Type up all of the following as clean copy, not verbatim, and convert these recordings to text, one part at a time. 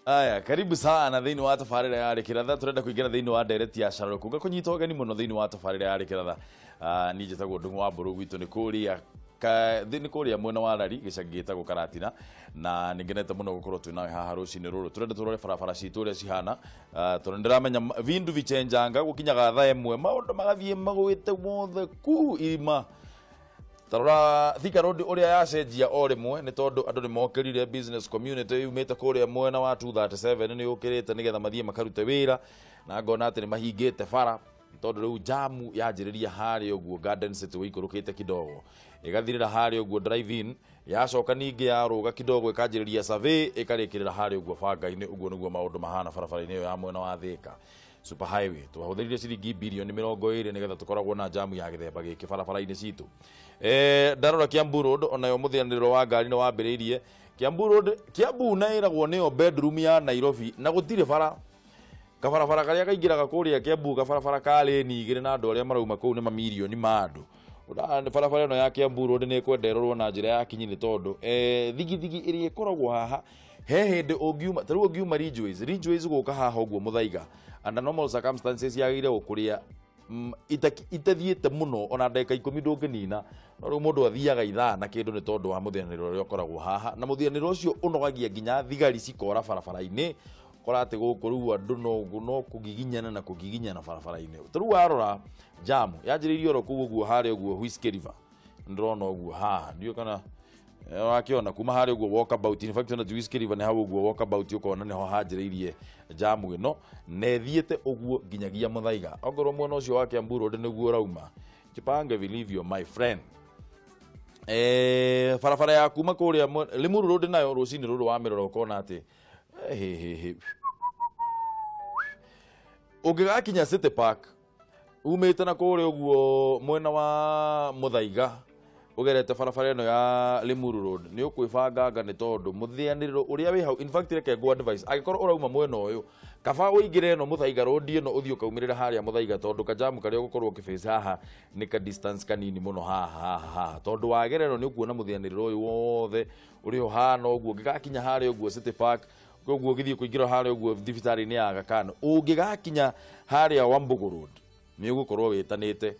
Aya, karibu sana thĩinĩ wa tabarĩra ya Rĩkĩratha. Tũrenda kũingĩra thĩinĩ wa ndereti ya Sharoko. Ngakũnyita ũgeni mũno thĩinĩ wa tabarĩra ya Rĩkĩratha. Niĩ njĩtagwo Ndung'u wa Mbũrũ, gwitũ nĩ kũrĩa nĩ kũrĩa mwena wa Rari, gĩcagi gĩtagwo Karatina, na nĩ ngenete mũno gũkorwo twĩ nawe haha rũcinĩ rũrũ. Tũrenda tũrore barabara citũ ũrĩa cihana, tondũ nĩndĩramenya vindu vichenjanga gũkinyaga thaa ĩmwe maũndũ magathiĩ magũĩte mothe ku irima. Tarora Thika Road ũrĩa yacenjia o rĩmwe, nĩ tondũ andũ nĩ mokĩrire, business community yumĩte kũrĩa mwena wa 237 nĩ yũkĩrĩte nĩgetha mathiĩ makarute wĩra, na ngona atĩ nĩ mahingĩte bara, tondũ rĩu jamu yanjĩrĩria harĩa ũguo Garden City wĩikũrũkĩte kidogo, ĩgathirĩra harĩa ũguo drive in, yacoka ningĩ yarũga kidogo ĩkanjĩrĩria survey, ĩkarĩkĩrĩra harĩa ũguo banga-inĩ. Ũguo nĩguo maũndũ mahana barabara-inĩ ĩyo ya mwena wa Thika Super Highway. Twahũthĩrire ciringi birioni 20 nĩgetha tũkoragwo na jamu ya gĩthemba gĩkĩ barabara-inĩ citũ. Ndarora Kiambu Road, onayo mũthĩanĩrĩro wa ngari nĩ wambĩrĩirie Kiambu Road. Kiambu na ĩragwo nĩyo bedroom ya Nairobi, na gũtirĩ bara. Kabarabara karĩa kaingĩraga kũrĩa Kiambu, kabarabara ka lane 2, na andũ arĩa marauma kũu nĩ mamirioni ma andũ. Barabara ĩno ya Kiambu Road nĩ ĩkwenda ĩrorwo na njĩra ya kinyi, nĩ tondũ thigithigi ĩrĩa ĩkoragwo haha, he hĩndĩ ũngiuma, ta rĩu ũngiuma Ridgeways gũka haha ũguo Mũthaiga, under normal circumstances yagĩrĩire gũkũrĩa itathiĩte mũno ona ndagĩka 10 ndũngĩnina, no rĩu mũndũ athiaga ithaa na kĩndũ, nĩ tondũ wa mũthĩanĩro ũrĩa ũkoragwo haha, na mũthĩanĩro ũcio ũnogagia nginya thigari cikora barabara-inĩ. Kora atĩ gũkũ rĩu andũ no kũgiginyana na kũgiginyana barabara-inĩ. Ta rĩu warora jamu yanjĩrĩirie oro kũu ũguo harĩa ũguo Whiskey River, ndĩrona ũguo haha, ndiũĩ kana wakĩona kuma harĩa ũguo walkabout. In fact, ona Whiskey River nĩ hau ũguo walkabout, ũkona nĩho hanjĩrĩirie jamu ĩno, na ĩthiĩte ũguo nginyagia Mũthaiga. Ongorwo mwena ũcio wa Kiambu Road nĩguo ũrauma, jipange vilivyo, my friend. Barabara ya kuma kũrĩa Limuru Road nayo rũcinĩ rũrũ wa mĩrora ũkona atĩ he he he ũngĩgakinya City Park umĩte na kũrĩa ũguo mwena wa Mũthaiga, ũgerete barabara ĩno ya Limuru Road, nĩ ũkwĩbanganga, nĩ tondũ mũthĩanĩrĩro ũrĩa wĩ hau. In fact, reke ngũ advice, angĩkorwo ũrauma mwena ũyũ, kaba ũingĩre ĩno Mũthaiga Road ĩno, ũthiĩ ũkaumĩrĩra harĩa Mũthaiga, tondũ kajamu karĩa ũgũkorwo ũkĩface haha nĩ ka distance kanini mũno haha haha haha, tondũ wagerera ĩno nĩ ũkuona mũthĩanĩrĩro ũyũ wothe ũrĩ ũhana ũguo. Ũngĩgakinya harĩa ũguo City Park ũguo, ũgĩthiĩ kũingĩra harĩa ũguo thibitarĩ-inĩ ya Aga Khan, ũngĩgakinya harĩa Wambugu Road nĩ ũgũkorwo wĩtanĩte.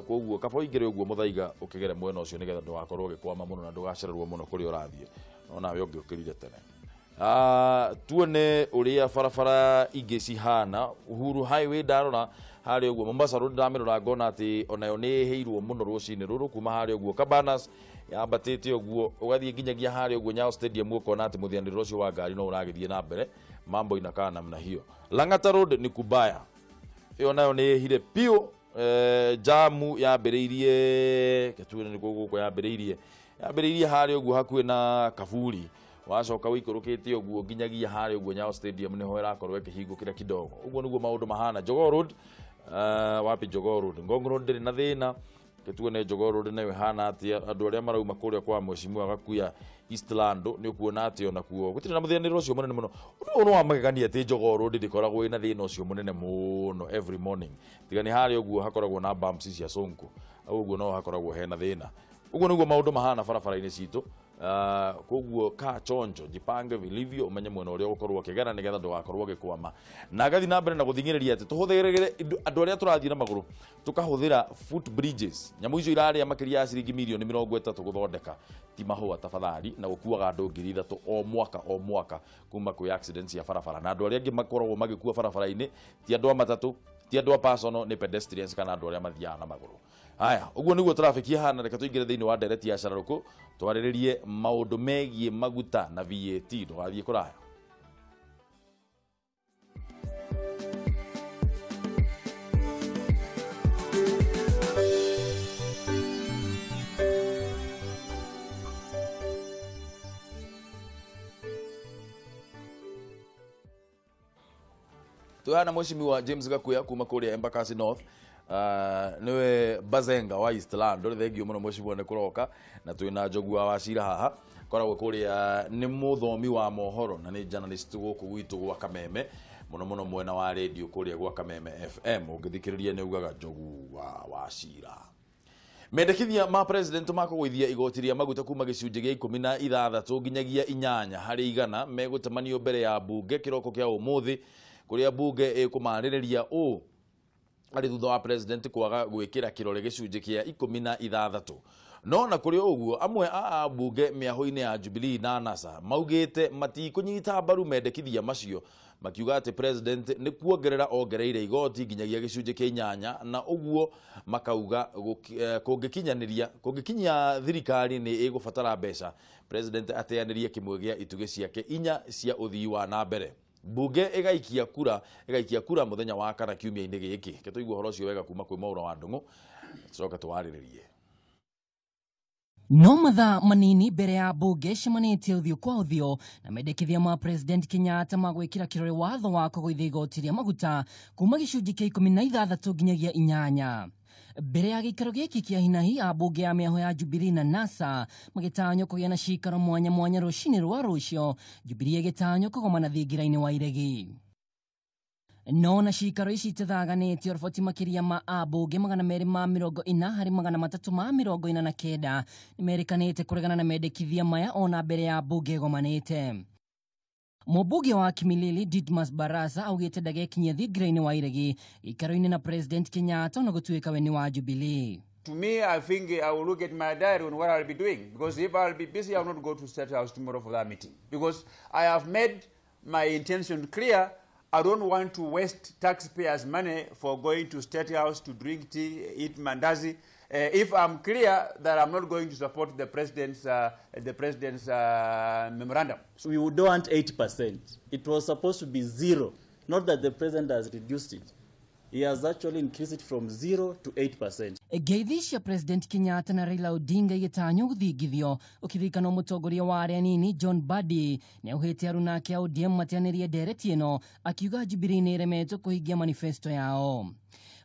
Koguo kaba ũingĩre ũguo Mũthaiga, ũkĩgere mwena ũcio, nĩgetha ndũgakorwo ũgĩkwama mũno na ndũgacererwo mũno kũrĩa ũrathiĩ. No nawe ũngĩũkĩrire tene. Tuone ũrĩa barabara ingĩ cihana. Uhuru Highway ndarora harĩa ũguo Mombasa Road, ndamĩrora ngona atĩ onayo nĩ ĩhĩirwo mũno rũcinĩ rũrũ, kuma harĩa ũguo Cabanas yambatĩte ũguo ũgathiĩ nginyagia harĩa ũguo Nyayo Stadium, ũkona atĩ mũthĩanĩrĩro ũcio wa ngari no ũragĩthiĩ na mbere. Mambo inakaa namna hiyo. Lang'ata Road ni kubaya, ĩyo nayo nĩ ĩhire piũ. Jamu yambĩrĩirie ketuone nĩ gũkũ yambĩrĩirie harĩa ũguo hakuhĩ na Kaburi, wacoka ũikũrũkĩte ũguo nginyagia harĩa ũguo Nyayo Stadium, nĩho ĩrakorwo ĩkĩhingũkĩra kidogo. Ũguo nĩguo maũndũ mahana. Jogoo Road, wapi Jogoo Road? Ngong Road ndĩrĩ na thĩna. Tuone Jogoo Road nayo ĩhana atĩa. Andũ arĩa marauma kũrĩa kwa Mheshimiwa Gakuya Eastlando, nĩ ũkuona atĩ onakuo gũtirĩ na mũthĩanĩro ũcio mũnene mũno. Ũndũ ũyũ nĩ wa magegania atĩ Jogoo Road ndĩkoragwo ĩna thĩna ũcio mũnene mũno every morning, tiga nĩ harĩa ũguo hakoragwo na bumps cia Sonko, hau ũguo no hakoragwo hena thĩna. Ũguo nĩguo maũndũ mahana barabara-inĩ citũ. Koguo ka chonjo, jipange vilivyo, umenye mwena ũrĩa ũgũkorwo ũkĩgera nĩgetha ndũgakorwo ũgĩkwama. Na ngathi na mbere na gũthing'ĩrĩria atĩ tũhũthĩre, andũ arĩa tũrathiĩ na magũrũ, tũkahũthĩra foot bridges. Nyamũ icio irarĩa makĩria ya ciringi mirioni 30 gũthondeka, ti mahũa tafadhali, na gũkuaga andũ 3,000 o mwaka o mwaka kuma kwĩ accidents cia barabara. Na andũ arĩa angĩ makoragwo magĩkua barabara-inĩ ti andũ a matatũ, ti andũ a personal, nĩ pedestrians kana andũ arĩa mathiaga na magũrũ. Haya, ũguo nĩguo traffic ihana. Reke tũingĩre thĩinĩ wa ndereti ya cararũkũ, twarĩrĩrie maũndũ megiĩ maguta na VAT. Ndũgathiĩ kũraya. Twĩhana Mheshimiwa James Gakuya kuma kũrĩa Embakasi North, niwe Bazenga wa Eastland. Ndũrĩ thengio mũno mheshimiwa nĩ kũroka, na twĩna Njogu wa Wachira haha, koragwo kũrĩa, nĩ mũthomi wa mohoro na nĩ journalist gũkũ gwitũ gwa Kameme, mũno mũno mwena wa radio kũrĩa gwa Kameme FM. Ũngĩthikĩrĩria nĩ ugaga Njogu wa Wachira. Mendekithia ma president ma kũgũithia igoti rĩa maguta kuma gĩcunjĩ gĩa 16 nginyagia 8 harĩ igana megũtamanio mbere ya bunge kĩroko kĩa ũmũthĩ kũrĩa bunge ĩkũmarĩrĩria ũũ arĩ thutha wa president kwaga gwĩkĩra kĩrore gĩcunjĩ kĩa 16. No na kũrĩ ũguo amwe a ambunge mĩahũ-inĩ ya Jubilee na NASA maugĩte matikũnyita mbaru mendekithia macio, makiuga atĩ president nĩ kuongerera ongereire igoti nginyagia gĩcunjĩ kĩa 8 na ũguo makauga kũngĩkinyia thirikari nĩ ĩgũbatara mbeca president ateanĩrie kĩmwe gĩa itugĩ ciake 4 cia ũthii wa na mbere. Bunge ĩgaikia kura mũthenya wa kana kiumia-inĩ gĩkĩ. Ke tũigue ũhoro ũcio wega kuma kwĩ Mwaura wa Ndung'u, tucoke tũwarĩrĩrie. No mathaa manini mbere ya bunge cemanĩtie ũthiũ kwa ũthiũ na mendekithia ma President Kenyatta ma gwĩkĩra kĩrore watho wa kũgũithia igoti rĩa maguta kuma gĩcunjĩ kĩa 16 nginyagia 8. Mbere ya gĩikaro gĩkĩ kĩa hinahi ambunge ya mĩaho ya Jubilee na NASA magĩtanywo kũgĩa na cikaro mwanya mwanya rũcinĩ rwa rũcio, Jubilee ĩgĩtanywo kũgomana thingira-inĩ wa Iregi. No na cikaro ici itathaganĩtio roboti makĩria ma ambunge 240 harĩ 349 nĩmerĩkanĩte kũregana na mendekithia maya ona mbere ya bunge ĩgomanĩte. Mũmbunge wa Kimilili Didmus Barasa augĩte ndagekinyia thingira-inĩ wa Iregi gĩikaro-inĩ na President Kenyatta ona gũtuĩka we nĩ wa Jubilee. To me, I think I will look at my diary on what I'll be doing, because if I'll be busy, I will not go to State House tomorrow for that meeting, because I have made my intention clear. I don't want to waste taxpayers' money for going to State House to drink tea, eat mandazi. If I'm clear that I'm not going to support the president's memorandum. So we don't want 8%. It was supposed to be 0. Not that the president has reduced it. He has actually increased it from 0 to 8%. Ngeithi cia President Kenyatta na Raila Odinga igĩtanywo gũthingithio ũkĩririkana mũtongoria wa arĩa anini John Mbadi nĩaugĩte aruna ake a ODM matianĩrie ndereti ĩno akiuga Jubilee nĩ ĩremetwo kũhingia manifesto yao.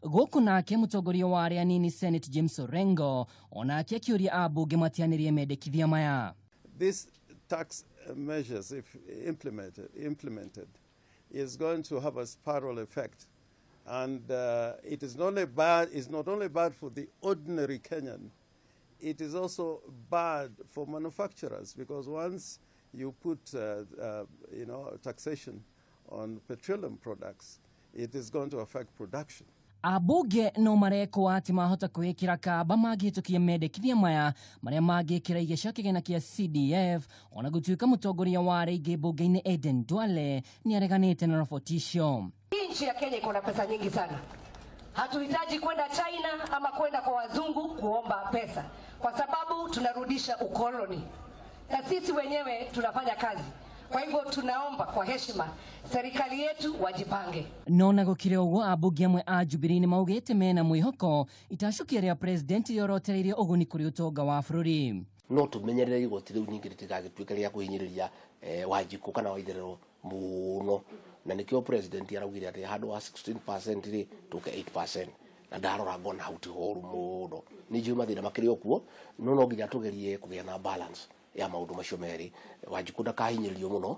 Gũkũ nake mũtongoria wa arĩa anini Senate James Orengo onake akĩũria ambunge matianĩrie mendekithia maya. This tax measures, if implemented, is going to have a spiral effect. And it is not only bad, it's not only bad for the ordinary Kenyan, it is also bad for manufacturers, because once you put taxation on petroleum products, it is going to affect production. Ambunge no marekwo atĩ mahota kwĩĩkĩra kamba mangĩhĩtũkia mendekithia maya marĩa mangĩkĩra igeca kĩgĩna kĩa CDF ona gũtuĩka mũtongoria wa arĩa aingĩ mbunge-inĩ Aden Duale nĩareganĩte na roboti icio. Hii nchi ya Kenya iko na pesa nyingi sana. Hatuhitaji kwenda China ama kwenda kwa wazungu kuomba pesa, kwa sababu tunarudisha ukoloni na sisi wenyewe tunafanya kazi. Kwa hivyo tunaomba kwa heshima serikali yetu wajipange. No na gũkĩrĩ ũguo ambunge amwe a Jubilee nĩ maugĩte mena mwĩhoko itacũkia rĩa president rĩorotereirie ũguni kũrĩ ũtonga wa bũrũri. No tũmenyerere igoti rĩu ningĩ rĩtigagĩtuĩke rĩa kũhinyĩrĩria Wanjikũ kana Waitherero mũno, na nĩkĩo president araugire atĩ handũ ha 16% rĩ tũke 8%, na ndarora ngona hau ti horu mũno. Nĩ njũĩ mathĩna makĩrĩ o kuo, no no nginya tũgerie kũgĩa na balance ya maũndũ macio merĩ. Wanjikũ ndakahinyĩrĩrio mũno,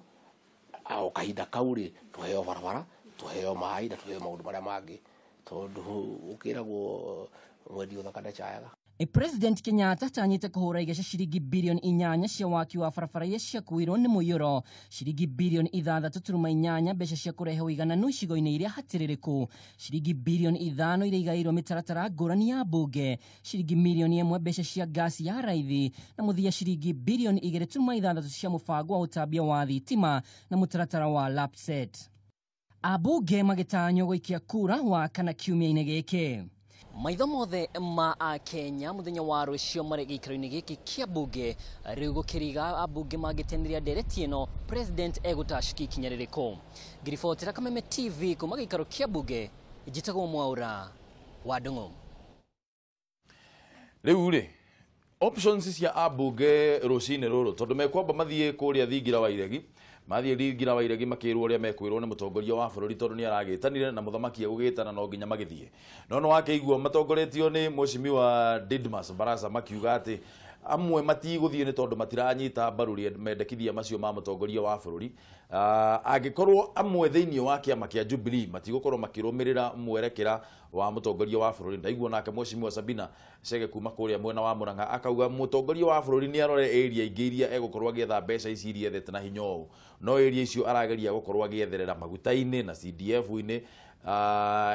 o kahinda kau rĩ tũheo barabara, tũheo maĩ na tũheo maũndũ marĩa mangĩ, tondũ ũkĩragwo mwendi ũthaka ndacayaga. President Kenyatta atanyĩte kũhũra igeca ciringi bilioni 8 cia waki wa barabara iria ciakuirwo nĩ mũiyũro, ciringi bilioni 6.8 mbeca cia kũrehe ũigananu icigo-inĩ iria hatĩrĩrĩku, ciringi bilioni 5 iria igaĩirwo mĩtaratara ngũrani ya mbunge, ciringi milioni 1 mbeca cia ngasi ya raithi na mũthia ciringi bilioni 2.6 cia mũbango wa ũtambia wa thitima na mũtaratara wa LAPSSET. Ambunge magĩtanywo gũikia kura wa kana kiumia-inĩ gĩkĩ. Maitho mothe ma Akenya mũthenya wa rũciũ marĩ gĩikaro-inĩ gĩkĩ kĩa bunge rĩu gũkĩriga ambunge mangĩteneria ndereti ĩno president egũtacũkia ikinya rĩrĩkũ. Ngiribotera Kameme TV kuma gĩikaro kĩa bunge, njĩtagwo Mwaura wa Ndung'u. Rĩu rĩ options cia ambunge rũcinĩ rũrũ tondũ mekwamba mathiĩ kũrĩa thingira wa Iregi, mathiĩ thingira wa Iregi makĩrwo ũrĩa mekwĩrwo nĩ mũtongoria wa bũrũri tondũ nĩ aragĩtanire na mũthamaki egũgĩtana no nginya magĩthiĩ. No no wakĩigua matongoretio nĩ Mheshimiwa Didmus Barasa makiuga atĩ Amwe matigũthiĩ nĩ tondũ matiranyita mbaru mendekithia macio ma mũtongoria wa bũrũri. Angĩkorwo amwe thĩinĩ wa kĩama kĩa Jubilee matigũkorwo makĩrũmĩrĩra mwerekera wa mũtongoria wa bũrũri. Ndaigua nake Mheshimiwa Sabina Chege kuma kũrĩa mwena wa Murang'a akauga mũtongoria wa bũrũri nĩ arore area ingĩ iria egũkorwo agĩetha mbeca ici iria ethete na hinya ũũ, no area icio arageria gũkorwo agĩetherera maguta-inĩ na CDF-inĩ.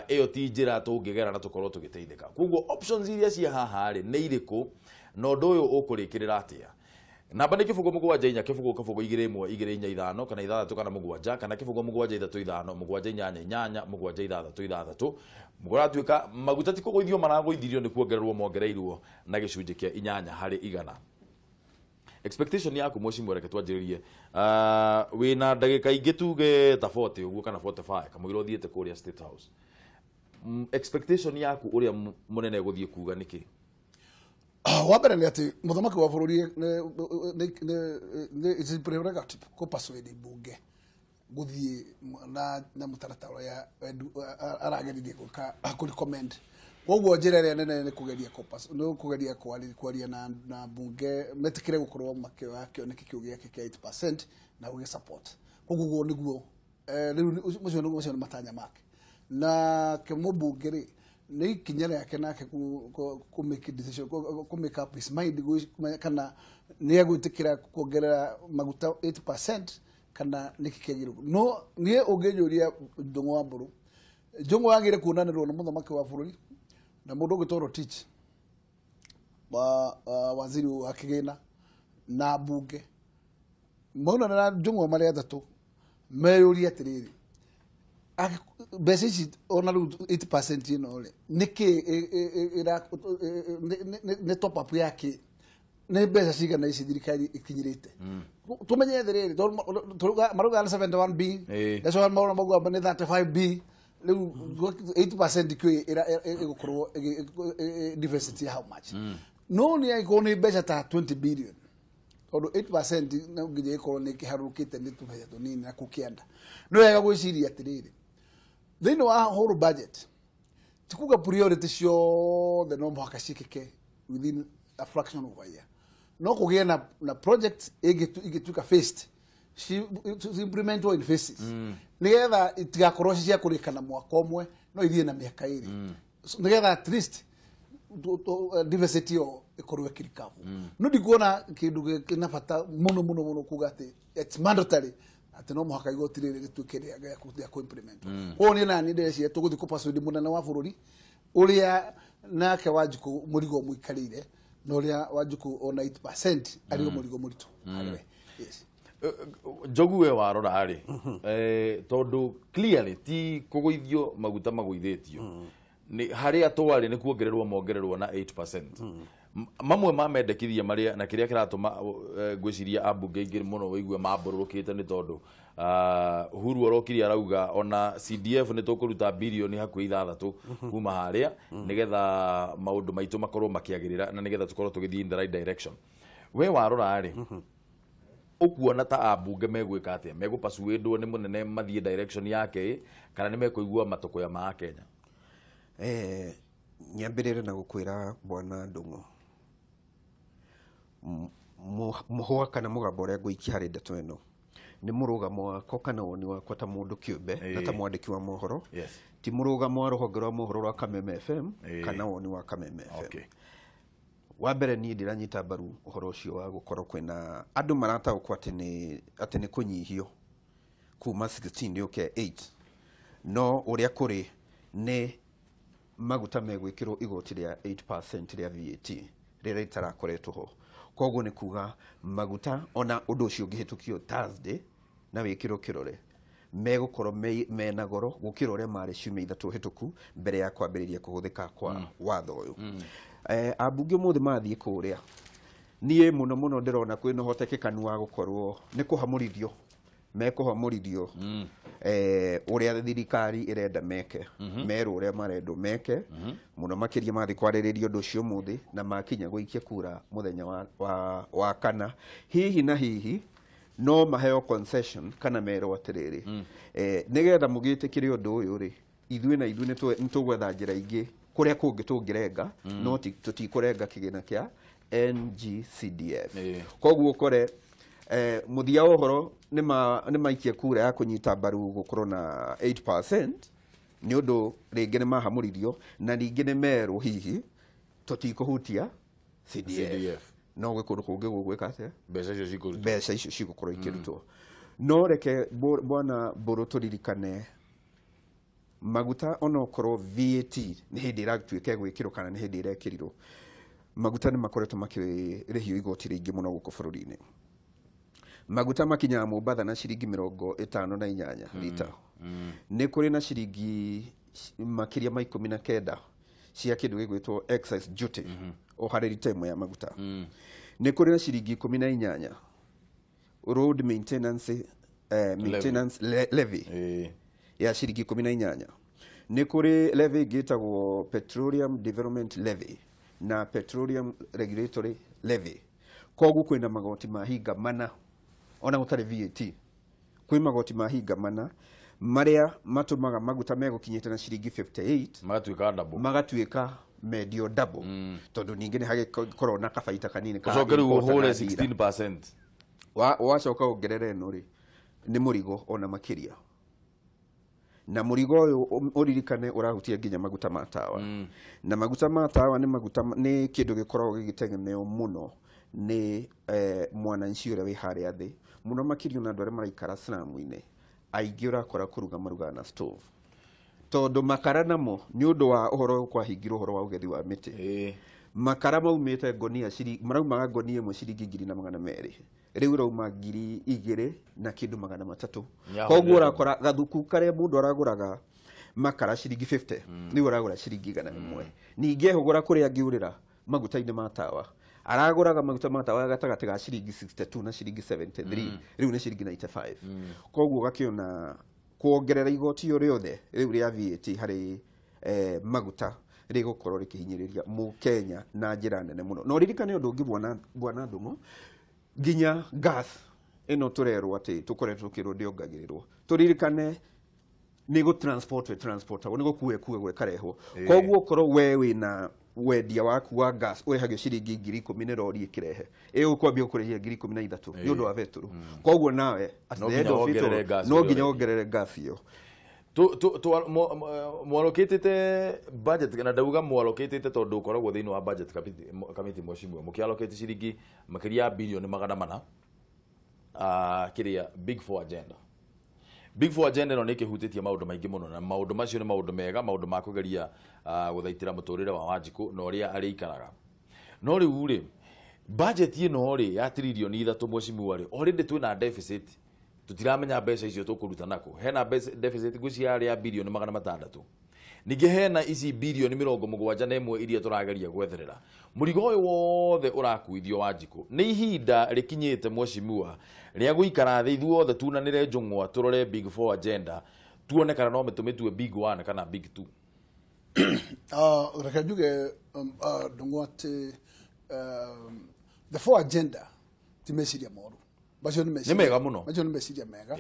Ĩyo ti njĩra tũngĩgera na tũkorwo tũgĩteithĩka. Koguo options iria cia haha rĩ nĩ irĩkũ na ũndũ ũyũ ũkũrĩkĩrĩra atĩa? Namba nĩ 0 7 4 0 0 2 1 2 4 5 kana 6 kana 7 kana 0 7 3 5 7 8 8 7 6 6. Mũgũratuĩka maguta ti kũgũithio maragũithirio nĩ kuongererwo mongereirwo na gĩcunjĩ kĩa 8 harĩ 100. Expectation yaku mheshimiwa, reke twanjĩrĩrie. Wĩna ndagĩka ingĩ tuge ta 40 ũguo kana 45 kamũira ũthiĩte kũrĩa State House. Expectation yaku ũrĩa mũnene gũthiĩ kuga nĩkĩ? Wa mbere nĩ atĩ mũthamaki wa bũrũri nĩ it's prerogative kũ persuade bunge gũthiĩ na mũtaratara ũrĩa arageririe gwĩka kũ recommend. Koguo njĩra ĩrĩa nene nĩ kũgeria nĩ kũgeria kwaria na bunge metĩkĩre gũkorwo makĩoya kĩoneki kĩu gĩake kĩa 8% na gũgĩ support. Koguo ũguo nĩguo rĩu ũcio nĩ matanya make. Na kĩmũbunge rĩ nĩ ikinya rĩake nake ku make decision, ku make up his mind kana nĩ egwĩtĩkĩra kuongerera maguta 8% kana nĩkĩ kĩagĩrĩirwo. No niĩ ũngĩnjũria Ndung'u wa Mbũrũ, Ndung'u agĩrĩire kuonanĩrwo nĩ mũthamaki wa bũrũri na mũndũ ũgwĩtwo Rotich wa waziri wa kĩgĩna na mbunge maunana na Ndung'u marĩ atatũ meyũrie atĩrĩrĩ, mbeca ici ona rĩu 8% ĩno rĩ nĩkĩ nĩ top up yake nĩ mbeca cigana ici thirikari ikinyĩrĩte. Tumenye atĩrĩrĩ, marauga nĩ 71B, nacio marauga nĩ 35B, rĩu 8% kĩo ĩgũkorwo deficit ya how much? No nĩ angĩkorwo nĩ mbeca ta 20 billion, tondũ 8% no nginya ĩkorwo nĩ ĩkĩharũrũkĩte nĩ tũbeca tũnini na kũkĩanda. Nĩ wega gwĩciria atĩrĩrĩ, thĩinĩ wa whole budget ti kuga priority ciothe no mũhaka ciĩkĩke within a fraction of a year. No kũgĩe na project ĩngĩtuĩka phased, implementwo in phases, nĩgetha itigakorwo ci cia kũrĩka na mwaka ũmwe, no ithiĩ na mĩaka ĩrĩ, nĩgetha at least deficit ĩyo ĩkorwo ĩkĩrikabu. No ndikuona kĩndũ kĩna bata mũno mũno mũno kuga atĩ it's mandatory atĩ no mũhaka igoti rĩrĩ rĩtuĩke rĩa kũ implement. Koguo niĩ nani ndĩreciria tũgũthiĩ kũ persuade mũnene wa bũrũri ũrĩa nake Wanjikũ mũrigo mũikarĩire, na ũrĩa Wanjikũ ona 8% arĩ o mũrigo mũritũ harĩ we. Yes. Njogu we warora rĩ, tondũ clearly ti kũgũithio maguta magũithĩtio, nĩ harĩa twarĩ nĩ kuongererwo mongererwo na 8%. Mamwe ma mendekithia marĩa na kĩrĩa kĩratũma ngwĩciria ambunge aingĩ mũno wĩigue mambũrũrũkĩte nĩ tondũ Uhuru orokire arauga ona CDF nĩ tũkũruta birioni hakuhĩ 6 kuma harĩa nĩgetha maũndũ maitũ makorwo makĩagĩrĩra na nĩgetha tũkorwo tũgĩthiĩ in the right direction. We warora rĩ, ũkuona ta ambunge megwĩka atĩa? Megũpersuadwo nĩ mũnene mathiĩ direction yake kana nĩ mekũigua matũkũya ma Kenya? Nyambĩrĩre na gũkwĩra bwana Ndung'u, mũhũa kana mũgambo ũrĩa ngũikia harĩ ndeto ĩno nĩ mũrũgamo wakwa kana woni wakwa ta mũndũ kĩũmbe na ta mwandĩki wa mohoro, ti mũrũgamo wa rũhonge rwa mohoro rwa Kameme FM kana woni wa Kameme FM. Wa mbere niĩ ndiranyita mbaru ũhoro ũcio wa gũkorwo kwĩna andũ marataũkwo atĩ nĩ kũnyihio kuma 16 yũke 8, no ũrĩa kũrĩ nĩ maguta megwĩkĩrwo igoti rĩa 8% rĩa VAT rĩrĩa rĩtarakoretwo ho. Koguo nĩ kuga maguta ona ũndũ ũcio ũngĩhĩtũkio Thursday na wĩkĩrwo kĩrore megũkorwo mena goro gũkĩra ũrĩa marĩ ciumia 3 hĩtũku mbere ya kwambĩrĩria kũhũthĩka kwa watho ũyũ. Ambunge ũmũthĩ mathiĩ kũrĩa, niĩ mũno mũno ndĩrona kwĩna ũhotekekanu wa gũkorwo nĩ kũhamũrithio mekũhamũrithio ũrĩa thirikari ĩrenda meke, merwo ũrĩa marendwo meke mũno makĩria mathiĩ kwarĩrĩria ũndũ ũcio ũmũthĩ na makinya gũikia kura mũthenya wa kana, hihi na hihi no maheo concession kana merwo atĩrĩrĩ, nĩgetha mũgĩtĩkĩre ũndũ ũyũ rĩ, ithuĩ na ithuĩ nĩ tũgwetha njĩra ingĩ kũrĩa kũngĩ tũngĩrenga, no tũtikũrenga kĩgĩna kĩa NGCDF. Koguo ukore muthia wa ũhoro nĩ maikie kura ya kũnyita mbaru gũkorwo na 8% nĩ ũndũ rĩngĩ nĩ mahamũririo na ningĩ nĩ merwo hihi tũtikũhutia CDF. No gwĩ kũndũ kũngĩ gũgwĩka atĩa, mbeca icio cigũkorwo ikĩrutwo. No reke bwana Mbũrũ tũririkane maguta onokorwo VAT nĩ hĩndĩ ĩratuĩka ĩgwĩkĩrwo kana nĩ hĩndĩ ĩrekĩrirwo, maguta nĩ makoretwo makĩrĩhio igoti rĩingĩ mũno gũkũ bũrũri-inĩ. Maguta makinyaga Mombatha na ciringi 58 lita. Nĩ kũrĩ na ciringi makĩria ma 19 cia kĩndũ gĩgwĩtwo excise duty o harĩ lita ĩmwe ya maguta. Nĩ kũrĩ na ciringi 18 road maintenance levy ya ciringi 18. Nĩ kũrĩ levy ĩngĩ ĩtagwo Petroleum Development Levy na Petroleum Regulatory Levy. Koguo kwĩna magoti mahinga mana ona gũtarĩ VAT, kwĩ magoti mahinga mana marĩa matũmaga maguta megũkinyĩte na ciringi 58 magatuĩka mendio double. Tondũ ningĩ nĩ hagĩkorwo na kabaita kanini ka ũcoke rĩu ũhũre 16%. Wacoka wongerere ĩno rĩ, nĩ mũrigo ona makĩria. Na mũrigo ũyũ ũririkane ũrahutia nginya maguta ma tawa. Na maguta ma tawa nĩ maguta nĩ kĩndũ gĩkoragwo gĩgĩtegemeo mũno nĩ mwananchi ũrĩa wĩ harĩa thĩ, mũno makĩria ona andũ arĩa maraikara slum-inĩ. Aingĩ ũrakora kũruga marugaga na stove, tondũ makara namo nĩ ũndũ wa ũhoro kwahingirwo ũhoro wa ũgethi wa mĩtĩ. Makara maumĩte ngonia maraumaga ngonia ĩmwe ciringi 1,200, rĩu ĩrauma 2,000 na kĩndũ 300. Koguo ũrakora gathuku karĩa mũndũ aragũraga makara ciringi 50 rĩu aragũra ciringi 100. Ningĩ ehũgũra kũrĩa angĩũrĩra maguta-inĩ ma tawa, aragũraga maguta ma tawa gatagatĩ ga ciringi 62 na ciringi 73, rĩu nĩ ciringi 95. Koguo ũgakĩona kuongerera igoti o rĩothe rĩu rĩa VAT harĩ maguta rĩgũkorwo rĩkĩhinyĩrĩria mũkenya na njĩra nene mũno. Na ũririkane ũndũ ũngĩ bwana Ndung'u, nginya gas ĩno tũrerwo atĩ tũkoretwo tũkĩrwo ndĩongagĩrĩrwo, tũririkane nĩ gũ transport transportagwo, nĩ gũkuo ĩkuagwo ĩkarehwo. Koguo ũkorwo we wĩna wendia waku wa gas ũrĩhagio ciringi 10,000 nĩ rori ĩkĩrehe, ĩgũkwambia gũkũrĩhia 13,000 nĩ ũndũ wa betũrũ. Koguo nawe at the end of it all no nginya wongerere gas ĩyo. Mwalokĩtĩte budget na ndauga mwalokĩtĩte tondũ ũkoragwo thĩinĩ wa budget committee mheshimiwa, mũkĩalokĩte ciringi makĩria ya bilioni 400 kĩrĩa Big Four agenda. Big Four agenda ĩno nĩ ĩkĩhutĩtie maũndũ maingĩ mũno, na maũndũ macio nĩ maũndũ mega, maũndũ ma kũgeria gũthaitĩra mũtũrĩre wa Wanjikũ na ũrĩa arĩikaraga. No rĩu rĩ, budget ĩno rĩ ya tririoni 3 mheshimiwa rĩ, already twĩna deficit, tũtiramenya mbeca icio tũkũruta nako. Hena deficit ngwĩciria yarĩ ya bilioni 600, ningĩ hena ici bilioni 71 iria tũrageria gwetherera. Mũrigo ũyũ wothe ũrakuithio Wanjikũ. Nĩ ihinda rĩkinyĩte mheshimiwa rĩa gũikara thĩ ithuothe tunanĩre njũng'wa, tũrore Big Four agenda, tuone kana no mĩtũmĩtue Big 1 kana Big 2. Reke njuge Ndung'u atĩ the four agenda ti meciria moru, macio nĩ mega mũno, macio nĩ meciria mega.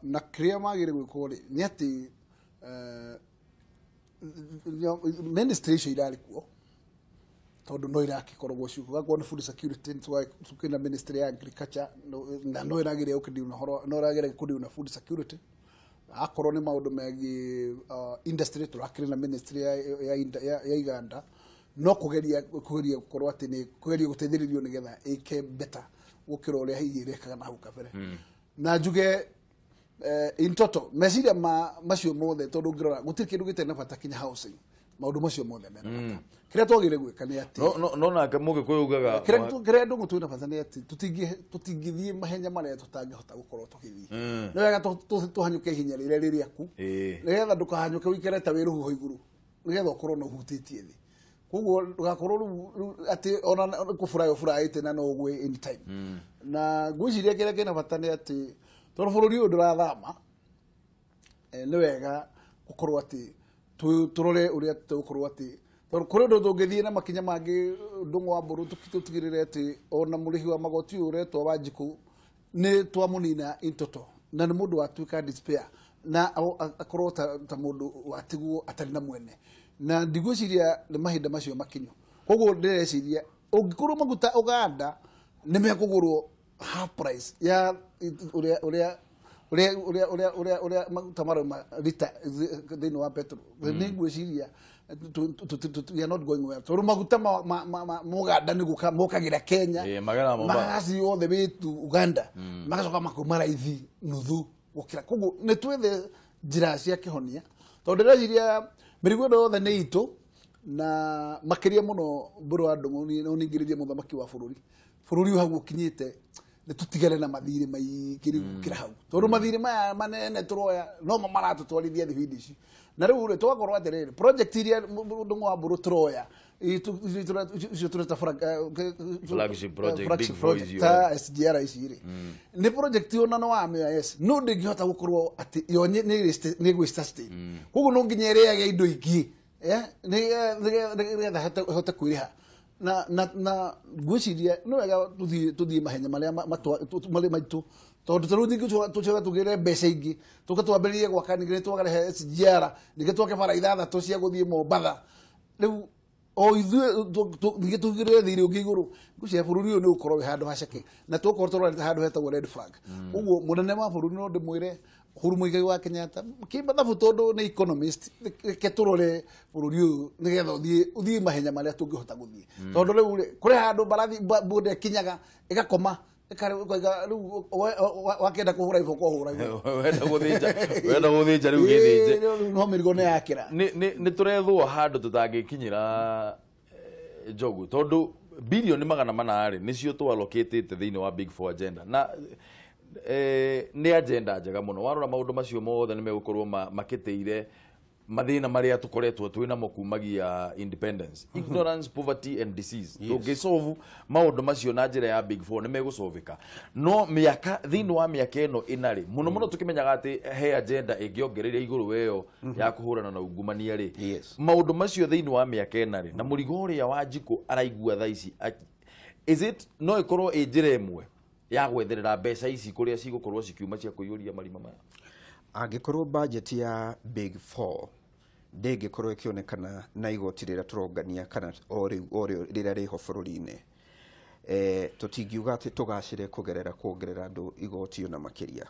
Na kĩrĩa magĩrĩire gwĩkwo rĩ nĩ atĩ ministry icio irarĩ kuo, tondũ no irakĩkoragwo ciugo gakorwo nĩ food security, kwĩna ministry ya agriculture na no ĩrageria gũkĩdeal na ũhoro, no ĩrageria kũdeal na food security. Akorwo nĩ maũndũ megiĩ industry, tũrakĩrĩ na ministry ya iganda, no kũgeria gũkorwo atĩ nĩ kũgeria gũteithĩrĩrio nĩgetha ĩke better gũkĩra ũrĩa hihi ĩrekaga na hau kabere. Na njuge in total meciria macio mothe, tondũ ũngĩrora gũtirĩ kĩndũ gĩtarĩ na bata kinya housing, maũndũ macio mothe mena bata. Kĩrĩa twagĩrĩire gwĩka nĩ atĩ no nake mũgĩkũyũ ugaga kĩrĩa Ndung'u twĩna bata nĩ atĩ tũtingĩthiĩ mahenya marĩa tũtangĩhota gũkorwo tũgĩthiĩ. Nĩ wega tũhanyũke ihenya rĩrĩa rĩ rĩaku, nĩgetha ndũkahanyũke ũikare ta wĩ rũhuho igũrũ, nĩgetha ũkorwo na ũhutĩtie thĩ. Koguo ndũgakorwo rĩu atĩ ona kũburaĩ ũburaĩte na no ũgwe anytime. Na ngwĩciria kĩrĩa kĩna bata nĩ atĩ tondũ bũrũri ũyũ ndũrathama, nĩ wega gũkorwo atĩ tũrore ũrĩa tũgũkorwo atĩ tondũ kũrĩ ũndũ tũngĩthiĩ na makinya mangĩ Ndung'u wa Mbũrũ, tũtigĩrĩre atĩ ona mũrĩhi wa magoti ũyũ ũretwo Wanjikũ nĩ twamũnina in total, na nĩ mũndũ watuĩka despair na akorwo ta mũndũ watigwo atarĩ na mwene. Na ndigwĩciria nĩ mahinda macio makinyu. Koguo ndĩreciria Ũngĩkorwo maguta Uganda nĩ mekũgũrwo half price ya ũrĩa ũrĩa ũrĩa ũrĩa ũrĩa ũrĩa ũrĩa maguta marauma rita thĩinĩ wa petrol, nĩ ngwĩciria we are not going well, tondũ maguta ma Uganda nĩ gũka mokagĩra Kenya. Ĩĩ, magera Mombasa. Magaci othe wĩtu Uganda, magacoka makauma raithi nuthu gũkĩra. Koguo nĩ twethe njĩra cia kĩhonia, tondũ ndĩreciria mĩrigo ĩno yothe nĩ itũ, na makĩria mũno Mbũrũ wa Ndũng'ũ no ningĩrĩrie mũthamaki wa bũrũri. Bũrũri ũyũ hau ũkinyĩte, nĩ tũtigane na mathirĩ maingĩ rĩu gũkĩra hau, tondũ mathirĩ maya manene tũroya nomo maratũtwarithia thĩ ici. Na rĩu rĩ, tũgakorwo atĩrĩrĩ, project iria Ndũng'ũ wa Mbũrũ tũroya icio tũreta Flagship project, flagship big four project icio. Ta SGR ici rĩ, nĩ project ona no wamĩoya, yes, no ndĩngĩhota gũkorwo atĩ yo nĩ gwĩ sustain. Koguo no nginya ĩrĩage indo ingĩ nĩgetha ĩhote kwĩrĩha. Na ngwĩciria nĩ wega tũthiĩ mahenya marĩa marĩ maitũ, tondũ ta rĩu ningĩ tũcoke tũgĩre mbeca ingĩ, tũke twambĩrĩrie gwaka, ningĩ twakarehe SGR, ningĩ twake bara 6 cia gũthiĩ Mombatha, rĩu o ithuĩ ningĩ tũigĩrĩre thirĩ ũngĩ igũrũ. Ngwĩciria bũrũri ũyũ nĩ ũgũkorwo wĩ handũ haceke, na tũgũkorwo tũrorete handũ hetagwo red flag. Ũguo mũnene wa bũrũri no ndĩmwĩre Uhuru Muigai wa Kenyatta kĩmathabu, tondũ nĩ economist, reke tũrore bũrũri ũyũ nĩgetha ũthiĩ mahenya marĩa tũngĩhota gũthiĩ, tondũ rĩu rĩ, kũrĩ handũ mbarathi mbũnda ĩkinyaga ĩgakoma, ĩkoiga rĩu wakĩenda kũhũra iboko hũra iboko. Wenda gũthĩnja rĩu gĩthĩnje. Ĩĩ, no mĩrigo nĩ yakĩra. Nĩ tũrethwo handũ tũtangĩkinyĩra njogu, tondũ bilioni 400 rĩ, nĩcio twalokĩtĩte thĩinĩ wa Big Four agenda, na nĩ agenda njega mũno. Warora maũndũ macio mothe nĩ megũkorwo makĩtĩire mathĩna marĩa tũkoretwo twĩ namo kumagia independence: ignorance, poverty and disease. Tũngĩsolve maũndũ macio na njĩra ya Big Four, nĩ megũsolvĩka. No mĩaka thĩinĩ wa mĩaka ĩno ĩna rĩ, mũno mũno tũkĩmenyaga atĩ he agenda ĩngĩongereire igũrũ weyo ya kũhũrana na ungumania rĩ, maũndũ macio thĩinĩ wa mĩaka ĩna rĩ, na mũrigo ũrĩa Wanjikũ araigua thaa ici, is it no ĩkorwo ĩ njĩra ĩmwe ya gwetherera mbeca ici kũrĩa cigũkorwo cikiuma cia kũiyũria marima maya? Angĩkorwo budget ya Big Four ndĩngĩkorwo ĩkĩonekana na igoti rĩrĩa tũrongania kana o rĩu o rĩu rĩrĩa rĩho bũrũri-inĩ, tũtingiuga atĩ tũgacĩre kũgerera kuongerera andũ igoti ona makĩria.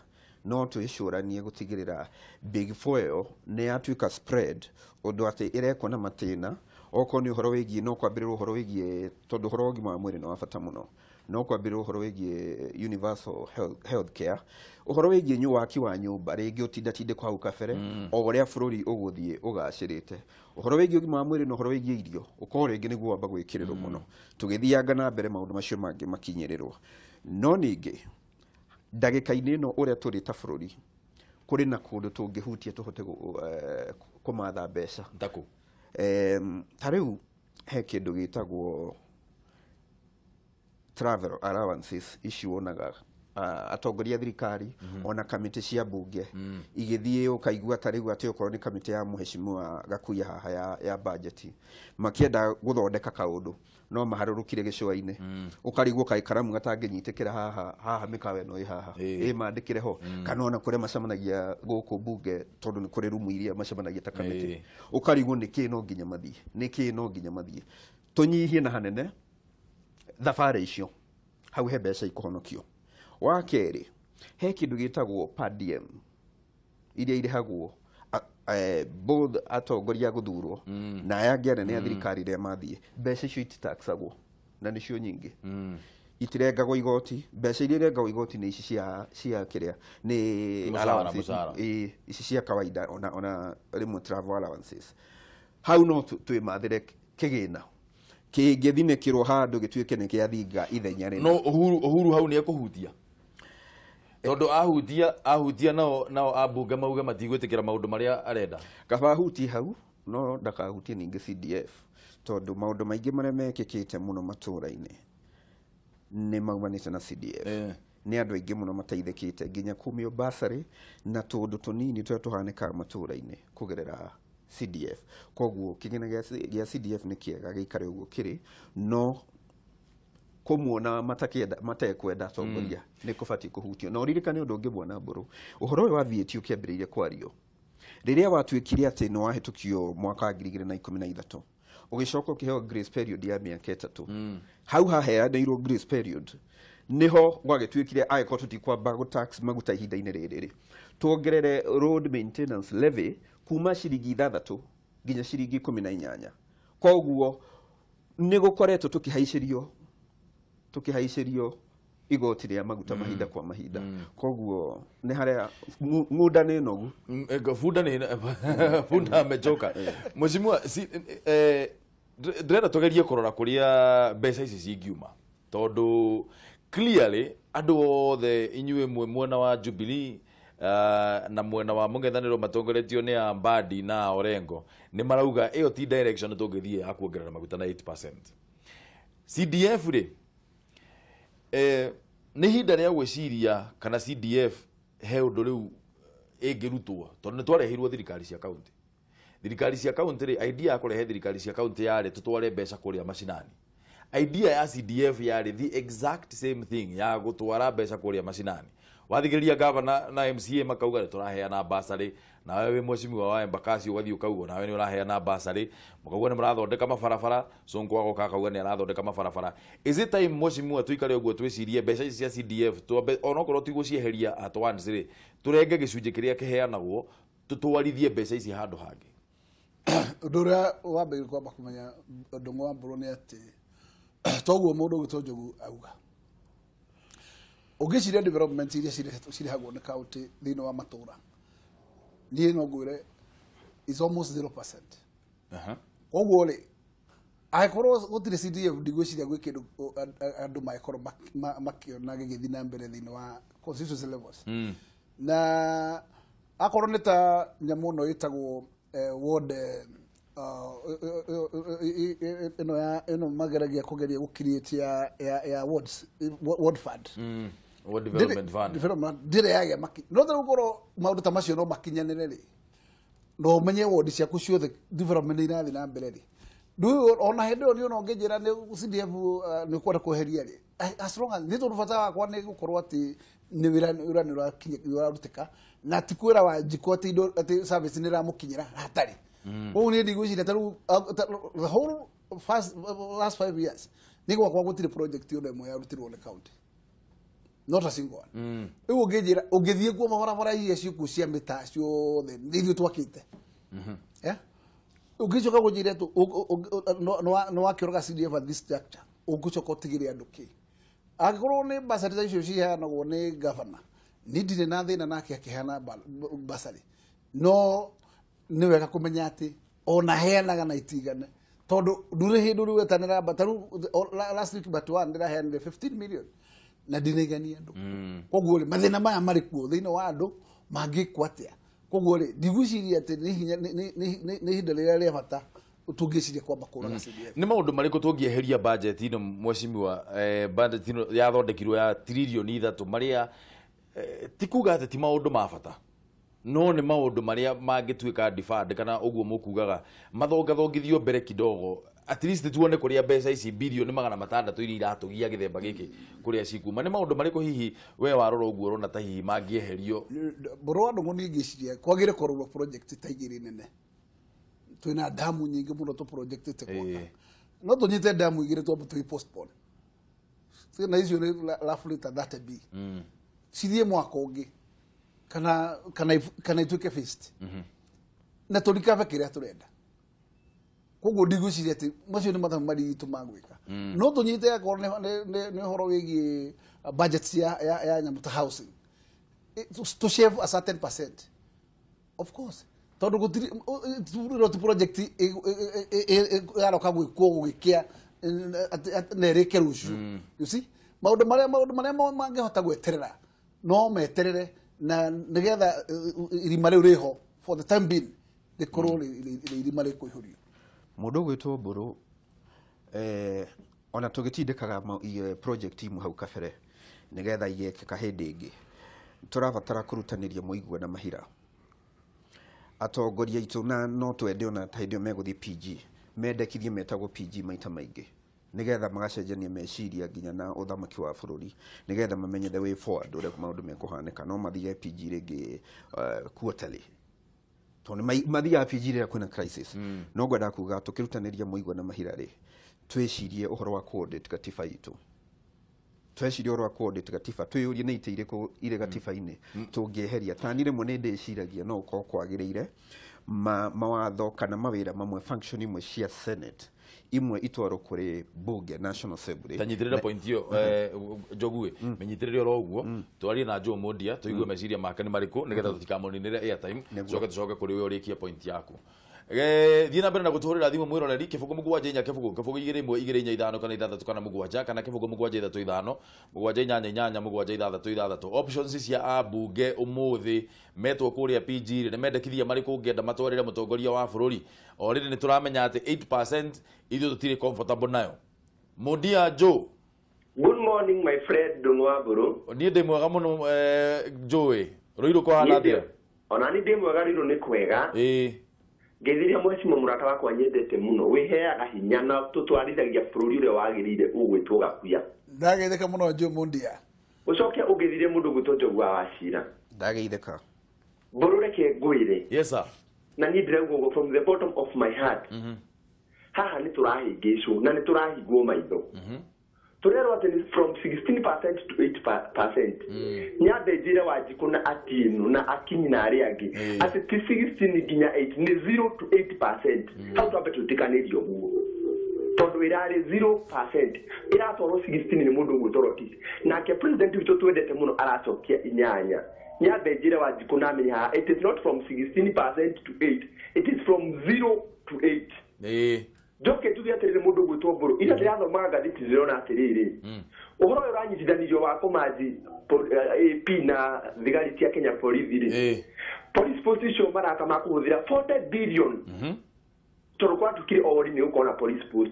No twĩcũranie gũtigĩrĩra Big Four ĩyo nĩ yatuĩka spread, ũndũ atĩ ĩrekwo na matĩna. Okorwo nĩ ũhoro wĩgiĩ, no kwambĩrĩrwo ũhoro wĩgiĩ, tondũ ũhoro wa ũgima wa mwĩrĩ nĩ wa bata mũno, no kwambĩrĩrwo ũhoro wĩgiĩ universal health care, ũhoro wĩgiĩ waki wa nyũmba rĩngĩ ũtindatindĩkwo hau kabere o ũrĩa bũrũri ũgũthiĩ ũgacĩrĩte. Ũhoro wĩgiĩ ũgima wa mwĩrĩ na ũhoro wĩgiĩ irio ũkorwo rĩngĩ nĩguo wamba gwĩkĩrĩrwo mũno, tũgĩthianga na mbere maũndũ macio mangĩ makinyĩrĩrwo. No ningĩ ndagĩka-inĩ ĩno ũrĩa tũrĩ ta bũrũri, kũrĩ na kũndũ tũngĩhutia tũhote kũmatha mbeca. Taku? Ta rĩu he kĩndũ gĩtagwo travel allowances ici wonaga atongoria a thirikari ona kamĩtĩ cia mbunge igĩthiĩ, ũkaigua ta rĩu atĩ okorwo nĩ kamĩtĩ ya mũheshimiwa Gakuya haha ya budget, makĩenda gũthondeka kaũndũ no maharũrũkire gĩcũa-inĩ, ũkarigwo kaĩ karamu gatangĩnyitĩkĩra haha haha mĩkawa ĩno ĩ haha ĩ mandĩkĩre ho, kana ona kũrĩa macemanagia gũkũ mbunge, tondũ nĩ kũrĩ rumu iria macemanagia ta kamĩtĩ, ũkarigwo nĩkĩ no nginya mathiĩ, nĩkĩ no nginya mathiĩ. Tũnyihie na hanene thabarĩ icio, hau he mbeca ikũhonokio. Wa kerĩ, he kĩndũ gĩtagwo per diem iria irĩhagwo both atongoria a gũthurwo na aya angĩ anene a thirikari rĩrĩa mathiĩ. Mbeca icio ititaxagwo na nĩcio nyingĩ, itirengagwo igoti. Mbeca iria irengagwo igoti nĩ ici cia kĩrĩa nĩ Mũcara, allowances, mũcara. ĩĩ, ici cia kawaida, ona rĩmwe travel allowances. Hau no twĩmathĩre kĩgĩna kĩngĩthinĩkĩrwo handũ gĩtuĩke nĩ kĩathinga ithenya rĩna. No Uhuru hau nĩ ekũhutia, tondũ ahutia nao ambunge mauge matigwĩtĩkĩra maũndũ marĩa arenda. Kaba ahutie hau, no ndakahutie ningĩ CDF, tondũ maũndũ maingĩ marĩa mekĩkĩte mũno matũũra-inĩ nĩ maumanĩte na CDF. Nĩ andũ aingĩ mũno mateithĩkĩte nginya kumio basarĩ na tũũndũ tũnini tũrĩa tũhanĩkaga matũũra-inĩ kũgerera CDF. Koguo kĩgĩna gĩa CDF nĩ kĩega gĩikare ũguo kĩrĩ, no kũmuona matakĩenda matekwenda atongoria nĩ kũbatiĩ kũhutio. Na ũririkane ũndũ ũngĩ, bwana Mbũrũ, ũhoro ũyũ wa VAT ũkĩambĩrĩirie kwario rĩrĩa watuĩkire atĩ nĩ wahĩtũkio mwaka wa 2013, Ũgĩcoka ũkĩheo grace period ya mĩaka 3. Hau haheanĩirwo grace period niho gwagĩtuĩkire angĩkorwo tũtikwamba gũ-tax maguta ihinda-inĩ rĩrĩ rĩ, tuongerere road maintenance levy kuma ciringi 6 nginya ciringi 18. Koguo nĩ gũkoretwo tũkĩhaicĩrio igoti rĩa maguta mahinda kwa mahinda. Koguo nĩ harĩa ng'unda nĩ nogu. Funda nĩ funda amechoka. Mheshimiwa, ndĩrenda tũgerie kũrora kũrĩa mbeca ici cingiuma, tondũ clearly andũ othe inyuĩ mwe mwena wa Jubilee na mwena wa mũng'ethanĩro matongoretio nĩ Ambadi na Orengo nĩ marauga ĩyo ti direction tũngĩthiĩ ya kuongerera maguta na 8%. CDF rĩ, nĩ ihinda rĩa gwĩciria kana CDF he ũndũ rĩu ĩngĩrutwo, tondũ nĩ twareheirwo thirikari cia kaunti. Thirikari cia kaunti rĩ, idea ya kũrehe thirikari cia kaunti yarĩ tũtware mbeca kũrĩa macinani. Idea ya CDF yarĩ the exact same thing ya gũtwara mbeca kũrĩa macinani. Wathikĩrĩria gavana na MCA makauga nĩ tũraheana bursary, nawe wĩ mheshimiwa wa Embakasi ũgathiĩ ũkauga nawe nĩ ũraheana bursary, mũkauga nĩ mũrathondeka mabarabara, Sonko agoka akauga nĩ arathondeka mabarabara. Is it time mheshimiwa tuikare ũguo twĩcirie mbeca ici cia CDF twambe onokorwo ti gũcieheria at once rĩ, tũrenge gĩcunjĩ kĩrĩa kĩheanagwo tũtwarithie mbeca ici handũ hangĩ? Ũndũ ũrĩa wambĩrĩria kwamba kũmenya Ndung'u wa Mbũrũ nĩ atĩ toguo mũndũ ũgwĩtwo Njogu auga, ũngĩciria development iria cirehagwo nĩ county thĩinĩ wa matũra, niĩ no ngwĩre is almost 0%. Koguo rĩ, angĩkorwo gũtirĩ CDF ndigwĩciria gwĩ kĩndũ andũ mangĩkorwo makĩona gĩgĩthiĩ na mbere thĩinĩ wa constituency levels. Na akorwo nĩ ta nyamũ ĩno ĩtagwo ward ĩno ya ĩno mageragia kũgeria gũ-create ya wards, ward fund. Ward development fund. Development ndĩrĩ yagĩa maki no ta rĩu maũndũ ta macio no makinyanĩre rĩ, no ũmenye ward ciaku ciothe development nĩ irathiĩ na mbere rĩ. Ndũĩ ona hĩndĩ ĩyo niĩ ona ũngĩnjĩra nĩ CDF nĩ ũkwenda kweheria rĩ, as long as nĩ tondũ bata wakwa nĩ gũkorwo atĩ nĩ wĩra nĩ ũrarutĩka na ti kwĩra Wanjikũ atĩ indo atĩ service nĩ ĩramũkinyĩra hatarĩ. Koguo niĩ ndigwĩciria ta rĩu the whole first last 5 years nĩ gwakwa gũtirĩ project ona ĩmwe yarutirwo nĩ county, not a single one. Rĩu ũngĩnjĩra ũngĩthiĩ kuo mabarabara iria ciĩkuo cia mĩtaa ciothe nĩ ithuĩ twakĩte. Ũngĩcoka kũnjĩra nĩ wakĩũraga CDF at this juncture, ũngĩcoka ũtigĩre andũ kĩ? Angĩkorwo nĩ bursary ta icio ciheanagwo nĩ governor, niĩ ndirĩ na thĩna nake akĩheana bursary, no nĩ wega kũmenya atĩ ona heanaga na itigane, tondũ ndũrĩ hĩndĩ ũrĩ wetanĩra ta rĩu last week but one ndĩraheanire 15 million na ndinaigania andũ. Koguo rĩ, mathĩna maya marĩ kuo thĩinĩ wa andũ mangĩkwo atĩa? Koguo rĩ, ndigwĩciria atĩ nĩ ihinda rĩrĩa rĩa bata tũngĩciria kwamba kũraga CDF. Nĩ maũndũ marĩkũ tũngĩeheria budget ĩno mheshimiwa? Budget ĩno yathondekirwo ya tririoni 3 marĩa ti kuga atĩ ti maũndũ ma bata, no nĩ maũndũ marĩa mangĩtuĩka deferred kana ũguo mũkugaga mathongathongithio mbere kidogo, at least tuone kũrĩa mbeca ici bilioni 600 iria iratũgia gĩthemba gĩkĩ kũrĩa cikuma. Nĩ maũndũ marĩkũ hihi we warora ũguo ũrona ta hihi mangĩeherio? Mbũrũ wa Ndung'u niĩ ngĩciria kwagĩrĩire kũrorwo project ta igĩrĩ nene. Twĩna damu nyingĩ mũno tũ project gwaka, no tũnyite damu igĩrĩ twambe tũi postpone na icio nĩ roughly ta 30 B cithiĩ mwaka ũngĩ kana ituĩke phased na tũrikabe kĩrĩa tũrenda. Koguo ndigwĩciria atĩ macio nĩ mathabu maritũ ma gwĩka. No tũnyite akorwo nĩ ũhoro wĩgiĩ budget ya nyamũ ta housing, to shave a certain percent, of course, tondũ gũtirĩ ti project yaroka gwĩkwo gũgĩkĩa na ĩrĩke rũciũ. You see, maũndũ marĩa mangĩhota gweterera no meterere na nĩgetha irima rĩu rĩho for the time being rĩkorwo rĩ irima rĩkũihũrio. Mũndũ ũgwĩtwo Mbũrũ, ona tũgĩtindĩkaga project imwe hau kabere nĩgetha igekĩka hĩndĩ ĩngĩ, tũrabatara kũrutanĩria mũigua na mahira. Atongoria aitũ na no twende ona ta hĩndĩ ĩyo megũthiĩ PG mendekithie metagwo PG maita maingĩ nĩgetha magacenjania meciria nginya na ũthamaki wa bũrũri nĩgetha mamenye the way forward ũrĩa maũndũ mekũhanĩka. No mathiĩ PG rĩngĩ quarterly Tondũ mathiaga PG rĩrĩa kwĩna crisis. No ngwenda kuga tũkĩrutanĩria mũigua na mahira rĩ, twĩcirie ũhoro wa ku-audit gatiba itũ. Twecirie ũhoro wa ku-audit gatiba, twĩyũrie nĩ itĩ irĩkũ irĩ gatiba-inĩ tũngĩeheria. Ta niĩ rĩmwe nĩ ndĩciragia no gũkorwo kwagĩrĩire mawatho kana mawĩra mamwe, function imwe cia Senate imwe itwarwo kũrĩ bunge, National Assembly. Ta nyitĩrĩra point ĩyo, Njogu, mĩnyitĩrĩre oro ũguo, twarie na Joe Mondia tũigue meciria make nĩ marĩkũ nĩgetha tũtikamoninĩre airtime, coke tũcoke kũrĩ we ũrĩkie point yaku. Thiĩ na mbere na gũtũhũrĩra thimũ mwĩroreri 0 7 4 0 0 2 1 2 4 5 kana 6 kana 7 kana 0 7 3 5 7 8 8 7 6 6. Options cia ambunge ũmũthĩ metwo kũrĩa PG rĩ, nĩ mendekithia marĩkũ ũngĩenda matwarĩre mũtongoria wa bũrũri? O rĩrĩ nĩ tũramenya atĩ 8% ithuĩ tũtirĩ comfortable nayo. Mundia Joe. Good morning my friend Ndung'u. Niĩ ndĩ mwega mũno, Joe. Rũirũ kũhana atĩa? Ona niĩ ndĩ mwega, Rũirũ nĩ kwega. Ngeithiria mwecimu mũrata wakwa nyendete mũno, wĩheaga hinya na tũtwarithagia bũrũri ũrĩa wagĩrĩire ũgwĩtwo Gakuya. Ndageithĩka mũno Joe Mundia. Ũcoke ũngeithirie mũndũ ũgwĩtwo Njogu wa Wachira. Ndageithĩka. Mbũrũ reke ngwĩre. Yes sir. Na niĩ ndĩrauga ũguo from the bottom of my heart. Haha nĩ tũrahĩngĩcwo na nĩ tũrahingwo maitho. Tũrerwo atĩ nĩ from 16% to 8%. Nyambe njĩre Wanjikũ na Atieno na Akinyi na arĩa angĩ atĩ ti 16 nginya 8, nĩ 0 to 8%. Hau twambe twĩtĩkanĩrie ũguo, tondũ ĩrarĩ 0% ĩratwarwo 16 nĩ mũndũ ũgwĩtwo Rotich, nake president witũ twendete mũno aracokia 8. Nyambe njĩre Wanjikũ na amenye haha it is not from 16% to 8, it is from 0 to 8. Njoke njuge atĩrĩrĩ, mũndũ ũgwĩtwo Mbũrũ, ira ndĩrathomaga ngathĩti ndĩrona atĩrĩrĩ, ũhoro ũyũ ũranyitithanirio wa kũmanji AP na thigari cia Kenya borithi rĩ, police post icio maraka ma kũhũthĩra 40 billion tondũ kwatukire o wodi nĩ gũkorwo na police post.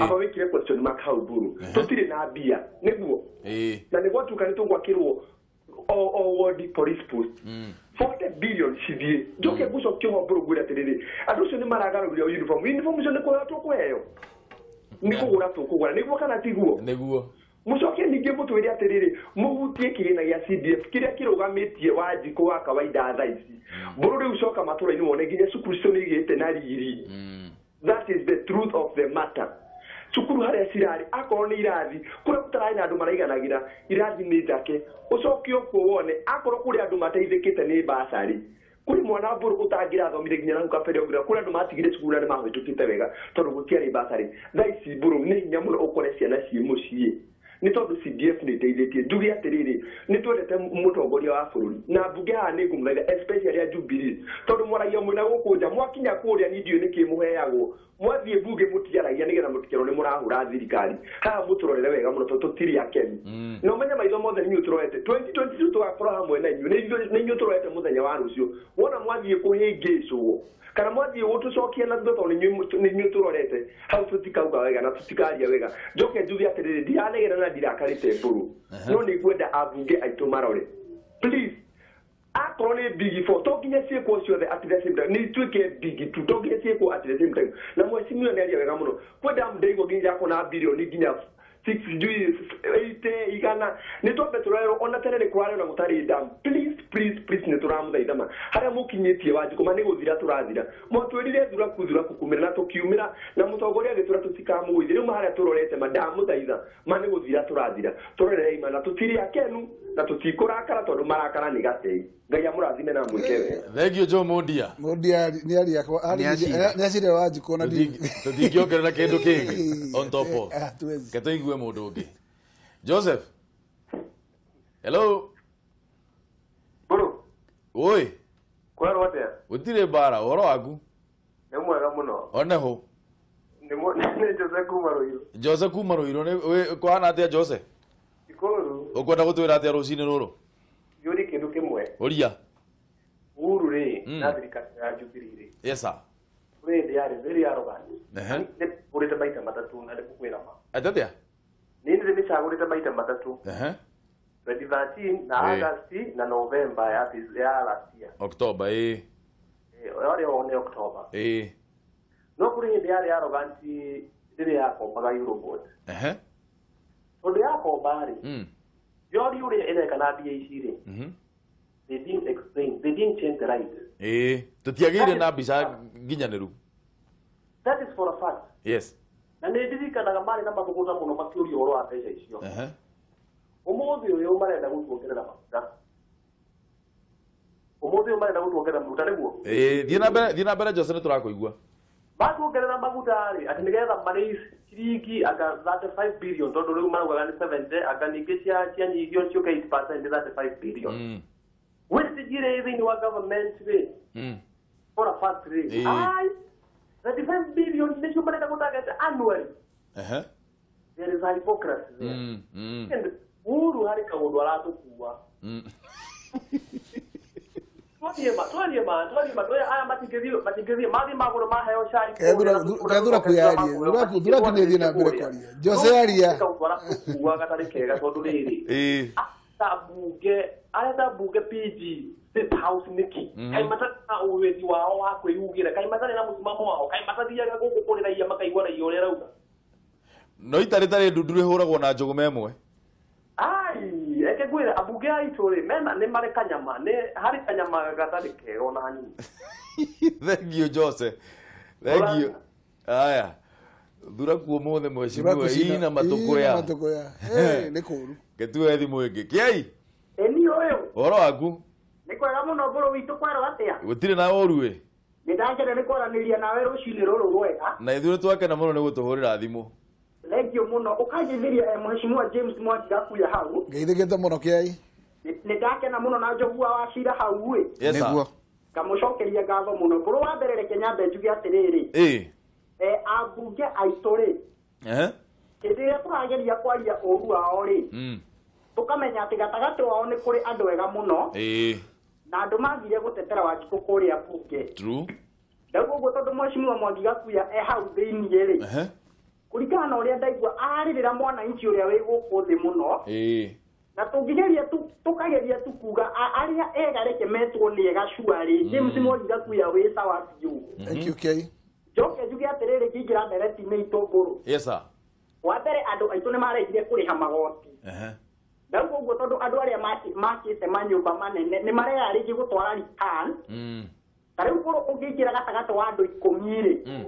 Aba wĩkire question mark hau Mbũrũ, tũtirĩ na mbia nĩguo, na nĩ gwatuĩka nĩ tũgwakĩrwo o wodi police post 40 billion cithiĩ. Njoke ngũcokie ho Mbũrũ ngwĩre atĩrĩrĩ, andũ acio nĩ maragarũrire uniform icio nĩ kũheo tũkũheo, nĩ kũgũra tũkũgũra, nĩguo kana tiguo? Nĩguo. Mũcoke ningĩ mũtwĩre atĩrĩrĩ, mũhutie kĩgĩna gĩa CDF kĩrĩa kĩrũgamĩtie Wanjikũ wa kawaida thaa ici. Mbũrũ rĩu coka matũra-inĩ wone nginya cukuru icio nĩ igĩte na riri. That is the truth of the matter. Cukuru harĩa cirarĩ akorwo nĩ irathi kũrĩa gũtararĩ na andũ maraiganagĩra, irathi nĩ njake. Ũcoke ũkuo wone akorwo kũrĩ andũ mateithĩkĩte nĩ basarĩ, kũrĩ mwana Mbũrũ ũtangĩrathomire nginya na kabere ũngĩra, kũrĩ andũ matigire cukuru na nĩ mahĩtũkĩte wega tondũ gũtiarĩ basarĩ. Thaa ici Mbũrũ nĩ hinya mũno ũkore ciana ciĩ mũciĩ nĩ tondũ CDF nĩ ĩteithĩtie. Njuge atĩrĩrĩ, nĩ twendete mũtongoria wa bũrũri na mbunge haha nĩ ngũmũthaitha especially a Jubilee, tondũ mwaragia mwĩna gũkũ nja, mwakinya kũrĩa niĩ ndiũĩ nĩkĩ mũheagwo, mwathiĩ mbunge mũtiaragia nĩgetha mũtikerwo nĩ mũrahũra thirikari. Haha mũtũrorere wega mũno tondũ tũtirĩ akenu, na ũmenye maitho mothe nĩ inyuĩ tũrorete. 2022 tũgakorwo hamwe na inyuĩ, nĩ inyuĩ tũrorete mũthenya wa rũciũ. Wona mwathiĩ kũhĩngĩcwo kana mwathiĩ gũtũcokia na thutha tondũ nĩ inyuĩ tũrorete, hau tũtikauga wega na tũtikaria wega. Njoke njuge atĩrĩrĩ, ndiranegera na ndirakarĩte Mbũrũ, no nĩ ngwenda ambunge aitũ marore please. Akorwo nĩ big four, to nginya ciĩkwo ciothe at the same time, nĩ ituĩke big two, to nginya ciĩkwo at the same time. Na mheshimiwa nĩ aria wega mũno, kwenda ndaigua nginya akona bilioni nginya 6 sijui 8 igana, nĩ twambe tũrorerwo ona tene nĩ kũrarĩ ona gũtarĩ damu. Please please please, nĩ tũramũthaitha ma harĩa mũkinyĩtie Wanjikũ ma nĩ gũthira tũrathira. Mwatwĩrire thuraku thuraku kumĩra na tũkiumĩra, na mũtongoria agĩtwĩra tũtikamũgũithie. Rĩu ma harĩa tũrorete ma ndamũthaitha ma nĩ gũthira tũrathira. Tũrorerei ma na tũtirĩ akenu na tũtikũrakara tondũ marakara nĩ gatei. Ngai amũrathime na amwĩke wega. Thank you Joe Mondia. Mondia nĩ aria nĩ acire Wanjikũ na tũtingĩongerera kĩndũ kĩngĩ on top of. Ke tũigue mũndũ ũngĩ. Joseph. Hello. Mbũrũ. Oi. Kwerwo atĩa? Gũtirĩ mbara, ũhoro waku? Nĩ mwega mũno. One ho. Nĩ Jose kuma Rũirũ. Jose kuma Rũirũ nĩ kũhana atĩa Jose? Ikũru. Ũkwenda gũtwĩra atĩa rũcinĩ rũrũ? Yũri kĩndũ kĩmwe. Ũria. Uhuru rĩ na thirikari ya Jubilee rĩ. Yes sir. Kũrĩ hĩndĩ yarĩ very arrogant. Nĩ ũrĩte maita matatũ na ndĩkũkwĩra ma. Atĩa? Niĩ nĩ ndĩmĩcagũrĩte maita matatũ. 2013 na August na November ya last year. October ĩ. Yarĩ o nĩ October. Ĩ. No kũrĩ hĩndĩ yarĩ arrogant rĩrĩa yakombaga Eurobond. Tondũ yakomba rĩ, yori ũrĩa ĩreka na mbia ici rĩ, They didn't explain. They didn't change the right. Tutiagire na mbica nginyanĩru. That is for a fact. Yes. Na nĩ ndirikanaga marĩ na mathũgũta mũno makĩũria ũhoro wa mbeca icio. Ũmũthĩ ũyũ marenda gũtuongerera maguta. Ũmũthĩ ũyũ marenda gũtuongerera maguta nĩguo? Thiĩ na mbere Jose, nĩ tũrakũigua. Matuongerera maguta rĩ, atĩ nĩgetha marĩ ciringi anga 35 billion tondũ rĩu maraugaga nĩ 70 anga ningĩ cianyihio ciũke 8% nĩ 35 billion. Wastage rĩ thĩinĩ wa government rĩ, for a fact rĩ, ai 35 billion nĩcio marenda gũtarget annually. There is a hypocrisy there. And Uhuru harĩ kaũndũ aratũkua. Twarie ma aya matingĩthiĩ mathiĩ magũrũ maheo cai. Kethura kwĩyaria, thura nĩ thiĩ na mbere kwaria. Jose aria. Kaũndũ aratũkua gatarĩ kega tondũ rĩrĩ. Bunge arenda bunge PG State House nĩkĩ? Kaĩ matarĩ na ũwethi wao wa kwĩyugĩra, kaĩ matarĩ na mũsimamo wao, kaĩ matathiaga gũkũ kũrĩ raia makaigua raia ũrĩa arauga. No itarĩ tarĩ ndundu rĩhũragwo na njũgũma ĩmwe. Ai, reke ngwĩre ambunge aitũ rĩ mena nĩ marĩ kanyama, nĩ harĩ kanyama gatarĩ kega ona hanini. Thank you Jose. Thank you. Aya. Thura kuo mothe mheshimiwa ina matũkũya. Nĩ kũru. Getue thimũ ĩngĩ. Kĩai? Ĩni ũyũ. Ũhoro waku? Nĩ kwega mũno mbũrũ witũ kwerwo atĩa? Gũtirĩ na ũru ĩ. Nĩ ndakena nĩ kwaranĩria nawe rũcinĩ rũrũ rwega. Na ithuĩ twakena mũno nĩ gũtũhũrĩra thimũ. Thank you mũno. Ũkangeithĩria mheshimiwa James Mwangi Gakuya hau. Ngeithĩkĩte mũno Kĩai. Nĩ ndakena mũno na Njogua wa Cira hau ĩ. Yes sir. Ngamũcokeria ngatho mũno. Mbũrũ wa mbere reke nyambe njuge atĩrĩrĩ. Ambunge aitũ rĩ. Hĩndĩ ĩrĩa tũrageria kwaria ũru wao rĩ, tũkamenya atĩ gatagatĩ wao nĩ kũrĩ andũ ega mũno. Na andũ mathire gũtetera Wanjikũ kũrĩa bunge. True. Ndauga ũguo tondũ mheshimiwa Mwangi Gakuya e hau thĩiniĩ rĩ. Kũringana na ũrĩa ndaigua ararĩrĩra mwananchi ũrĩa wĩ gũkũ thĩ mũno. Na tũngĩgeria tũkageria tu kuga arĩa ega reke metwo nĩ ega cua rĩ, James Mwangi Gakuya wĩ sawa biũ. Thank you Kĩai. Njoke njuge atĩrĩrĩ ngĩingĩra ndereti-inĩ itũ mbũrũ. Yes sir. Wa mbere andũ aitũ nĩ maregire kũrĩha magoti. Ndauga ũguo tondũ andũ arĩa makĩte manyũmba manene nĩ marega rĩngĩ gũtwara return. Ta rĩu mbũrũ ũngĩingĩra gatagatĩ wa andũ 10 rĩ,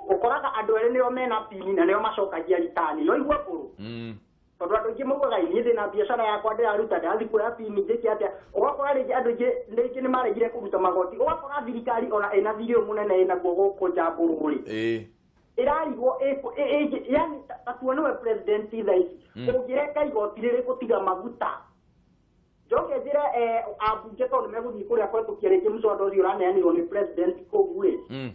ũkoraga andũ erĩ nĩo mena pini na nĩo macokagia return. No igua mbũrũ. Tondũ andũ aingĩ maugaga niĩ ndĩna biacara yakwa ndĩraruta ndĩrathiĩ kuoya pini njĩke atĩa. Ũgakora rĩngĩ andũ aingĩ rĩngĩ nĩ maregire kũruta magoti. Ũgakora thirikari ona ĩna thirĩ ũyũ mũnene ĩnaguo gũkũ nja mbũrũ rĩ. Ĩrarigwo yani ta tuone we president thaa ici ũngĩreka igoti rĩrĩ gũtiga maguta. Njoke njĩre ambunge tondũ nĩmegũthiĩ kũrĩa kũhetũkia rĩngĩ mũswada ũcio ũraneanirwo nĩ president kũu rĩ,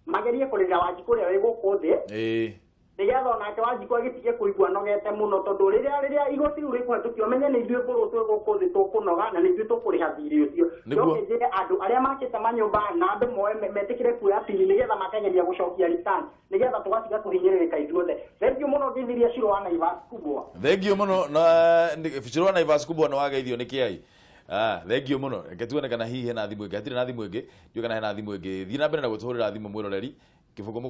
magerie kũrĩra Wanjikũ ũrĩa wĩ gũkũ thĩ nĩgetha onake Wanjikũ agĩtige kũigua anogete mũno tondũ rĩrĩa igoti rĩu rĩkũhetũkio ũmenye nĩ ithuĩ mbũrũ twĩ gũkũ thĩ tũkũnoga na nĩ ithuĩ tũkũrĩha thirĩ ũcio. Njoke njĩre andũ arĩa makĩte manyũmba na andũ moe metĩkĩre kuoya pini nĩgetha makageria gũcokia return nĩgetha tũgatiga kũhinyĩrĩrĩka ithuothe. Thank you mũno ngeithirie Ciro wa Naivas Kubwa. Thank you mũno na Ciro wa Naivas Kubwa nĩ wageithio nĩ Kĩai. Thank you mũno. Reke tuone kana hihi hena thimũ ĩngĩ. Hatirĩ na thimũ ĩngĩ. Ndiũĩ kana hena thimũ ĩngĩ. Thiĩ na mbere na gũtũhũrĩra thimũ mwĩroreri. 0 7 0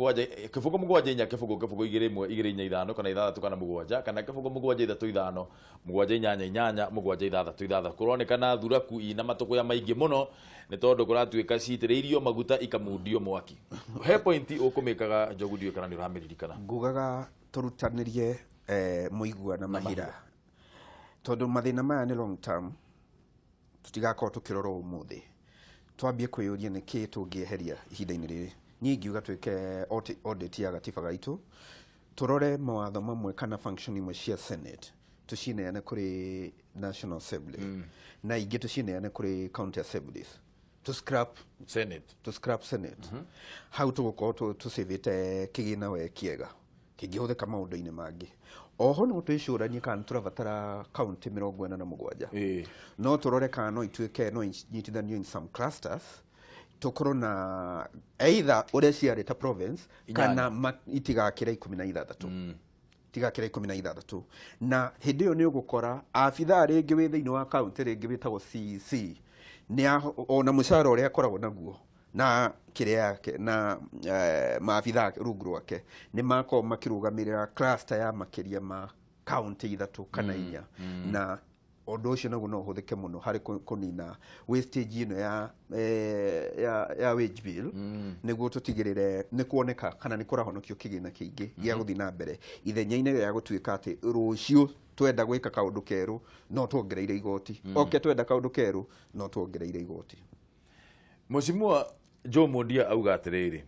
7 4 0 0 2 1 2 4 5 kana 6 kana 7 kana 0 7 3 5 7 8 8 7 6 6. Kũronekana thuraku ina matũkũya maingĩ mũno nĩ tondũ kũratuĩka citĩrĩirio maguta ikamundio mwaki. He pointi ũkũmĩkaga Njogu ndiũĩ kana nĩ ũramĩririkana. Ngugaga tũrutanĩrie mũigua na mahira tondũ mathĩna maya nĩ long term, tũtigakorwo tũkĩrora ũmũthĩ. Twambie kwĩyũria nĩ kĩĩ tũngĩeheria ihinda-inĩ rĩrĩ. Niĩ ingiuga twĩke audit ya gatiba gaitũ, tũrore mawatho mamwe kana function imwe cia Senate tũcineane kũrĩ National Assembly na ingĩ tũcineane kũrĩ county assemblies. To scrap Senate. To scrap Senate. Hau tũgũkorwo tũcĩvĩte kĩgĩna we kĩega kĩngĩhũthĩka maũndũ-inĩ mangĩ. Oho no twĩcũranie kana tũrabatara county 47. No tũrore kana no ituĩke no inyitithanio in some clusters tũkorwo na either ũrĩa ciarĩ ta province kana itigakĩra 16. Itigakĩra 16. Na hĩndĩ ĩyo nĩ ũgũkora abithaa rĩngĩ wĩ thĩinĩ wa county rĩngĩ wĩtagwo CEC nĩ ona mũcara ũrĩa akoragwo naguo na kĩrĩa yake na maabithaa rungu rwake nĩ makorwo makĩrũgamĩrĩra cluster ya makĩria ma county 3 kana 4 na Ũndũ ũcio naguo no ũhũthĩke mũno harĩ kũnina wastage ĩno ya wage bill, nĩguo tũtigĩrĩre nĩ kuoneka kana nĩ kũrahonokio kĩgĩna kĩingĩ gĩa gũthiĩ na mbere ithenya-inĩ rĩa gũtuĩka atĩ rũciũ twenda gwĩka kaũndũ kerũ no tuongereire igoti, oke twenda kaũndũ kerũ no tuongereire igoti. Mheshimiwa Joe Mondia auga atĩrĩrĩ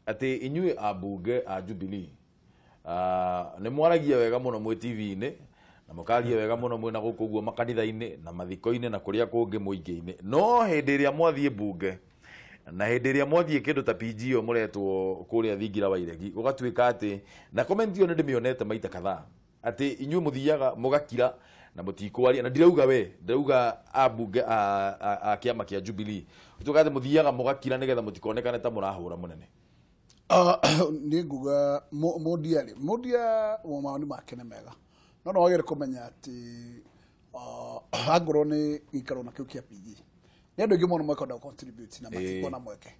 atĩ inyuĩ ambunge a Jubilee nĩ mwaragia wega mũno mwĩ TV-inĩ na mũkaria wega mũno mwĩna gũkũ ũguo makanitha-inĩ na mathiko-inĩ na kũrĩa kũngĩ mũingĩ-inĩ, no hĩndĩ ĩrĩa mwathiĩ mbunge na hĩndĩ ĩrĩa mwathiĩ kĩndũ ta PG ĩyo mũretwo kũrĩa thingira wa iregi gũgatuĩka atĩ, na comment ĩyo nĩ ndĩmĩonete maita kadhaa, atĩ inyuĩ mũthiaga mũgakira na mũtikwaria, na ndirauga we, ndirauga ambunge a kĩama kĩa Jubilee, gũtuĩka atĩ mũthiaga mũgakira nĩgetha mũtikonekane ta mũrahũra mũnene. Nĩ nguga Mondia rĩ, Mondia mawoni make nĩ mega, no no wagĩrĩire kũmenya atĩ angorwo nĩ gĩikaro na kĩu kĩa PG nĩ andũ aingĩ mũno mekwenda gũ contribute na matikuona mweke,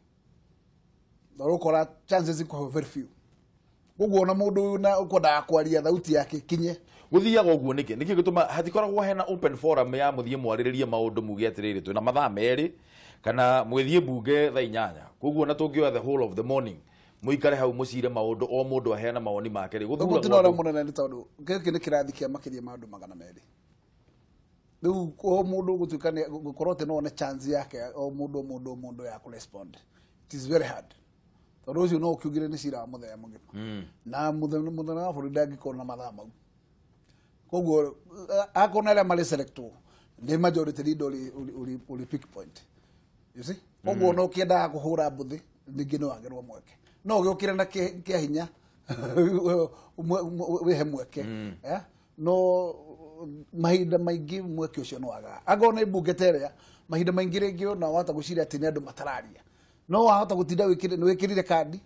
na ũgũkora chances ikoragwo very few. Koguo ona mũndũ na ũkwendaga kwaria thauti yake ĩkinye. Gũthiaga ũguo nĩkĩ? Nĩkĩ gĩtũma hatikoragwo hena open forum ya mũthiĩ mwarĩrĩrie maũndũ muge atĩrĩrĩ twĩna mathaa merĩ kana mwĩthiĩ mbunge thaa 8, koguo na tũngĩoya the whole of the morning mũikare hau mũcire maũndũ o mũndũ aheana mawoni make rĩ, gũthuragwo mũtino ũrĩa mũnene nĩ tondũ gĩkĩ nĩ kĩrathi kĩa makĩria ma andũ 200. Rĩu o mũndũ gũtuĩka nĩ gũkorwo atĩ no one chance yake o mũndũ ya kũ respond, it is very hard, tondũ ũcio no ũkiugire nĩ cira wa mũthenya mũgima na mũthenya wa bũrũri ndangĩkorwo na mathaa mau. Koguo akorwo na arĩa marĩ selectwo nĩ majority leader ũrĩ pick point, you see. Koguo no ũkĩendaga kũhũra mbũthĩ ningĩ no wagĩrwo mweke, no ũgĩũkĩre na kĩa hinya wĩhe mweke, no mahinda maingĩ mweke ũcio no wagaga. Angorwo nĩ mbunge ta ĩrĩa mahinda maingĩ rĩngĩ ona wahota gwĩciria atĩ nĩ andũ matararia, no wahota gũtinda wĩkĩrire kandi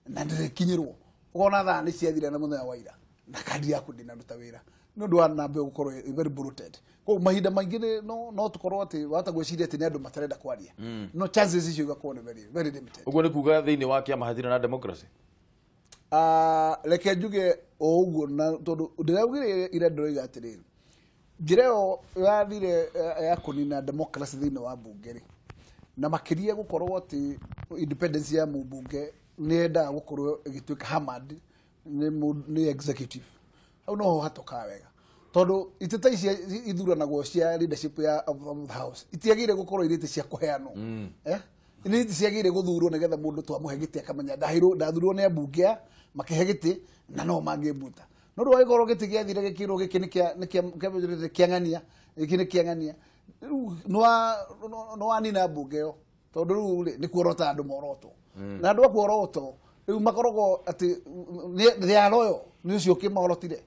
na ndĩrĩkinyĩrwo, ũkona thaa nĩ ciathira na mũthenya wa ira na kandi yaku ndĩnaruta wĩra nĩ ũndũ wa namba ĩyo gũkorwo very bloated. Koguo mahinda maingĩ no tũkorwo atĩ wahota gwĩciria atĩ nĩ andũ matarenda kwaria, no chances icio igakorwo nĩ very very limited. Ũguo nĩ kuga thĩinĩ wa kĩama hatirĩ na democracy? Reke njuge o ũguo, na tondũ ndĩraugire ira ndĩroiga atĩrĩrĩ, njĩra ĩyo yathire ya kũnina democracy thĩinĩ wa mbunge rĩ, na makĩria gũkorwo atĩ independence ya mũmbunge nĩ yendaga gũkorwo ĩgĩtuĩka hammered nĩ executive, hau noho hatokaga wega, tondũ itĩ ta ici ithuranagwo cia leadership ya of the house itiagĩrĩire gũkorwo irĩ itĩ cia kũheanwo, nĩ itĩ ciagĩrĩire gũthurwo nĩgetha mũndũ twamũhe gĩtĩ akamenya ndathurwo nĩ ambunge aya makĩhe gĩtĩ na no mangĩmbuta. No rĩu angĩkorwo gĩtĩ gĩathire gĩkĩrwo gĩkĩ nĩ kĩa ng'ania, gĩkĩ nĩ kĩa ng'ania, rĩu nĩ wanina mbunge ĩyo, tondũ rĩu rĩ nĩ kuorota andũ morotwo, na andũ a kuorotwo rĩu makoragwo atĩ they are loyal nĩ ũcio ũkĩmorotire.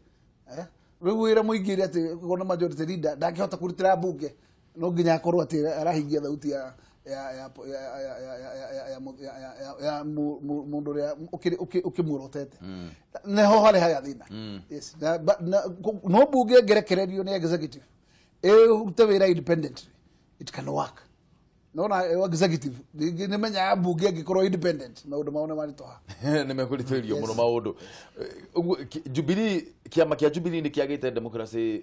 Rĩu wĩra mũingĩ rĩ atĩ kona majority leader ndangĩhota kũrutĩra mbunge, no nginya akorwo atĩ arahingia thauti ya mũndũ ũrĩa ũkĩmuorotete, nĩho harĩ haga thĩna. Yes, no mbunge ĩngĩrekererio nĩ executive ĩrute wĩra independently, it can work. No na executive nĩ menyaga mbunge ĩngĩkorwo independent maũndũ mao nĩ maritũha, nĩ mekũritũhĩrio mũno maũndũ. Ũguo Jubilee, kĩama kĩa Jubilee nĩ kĩagĩte democracy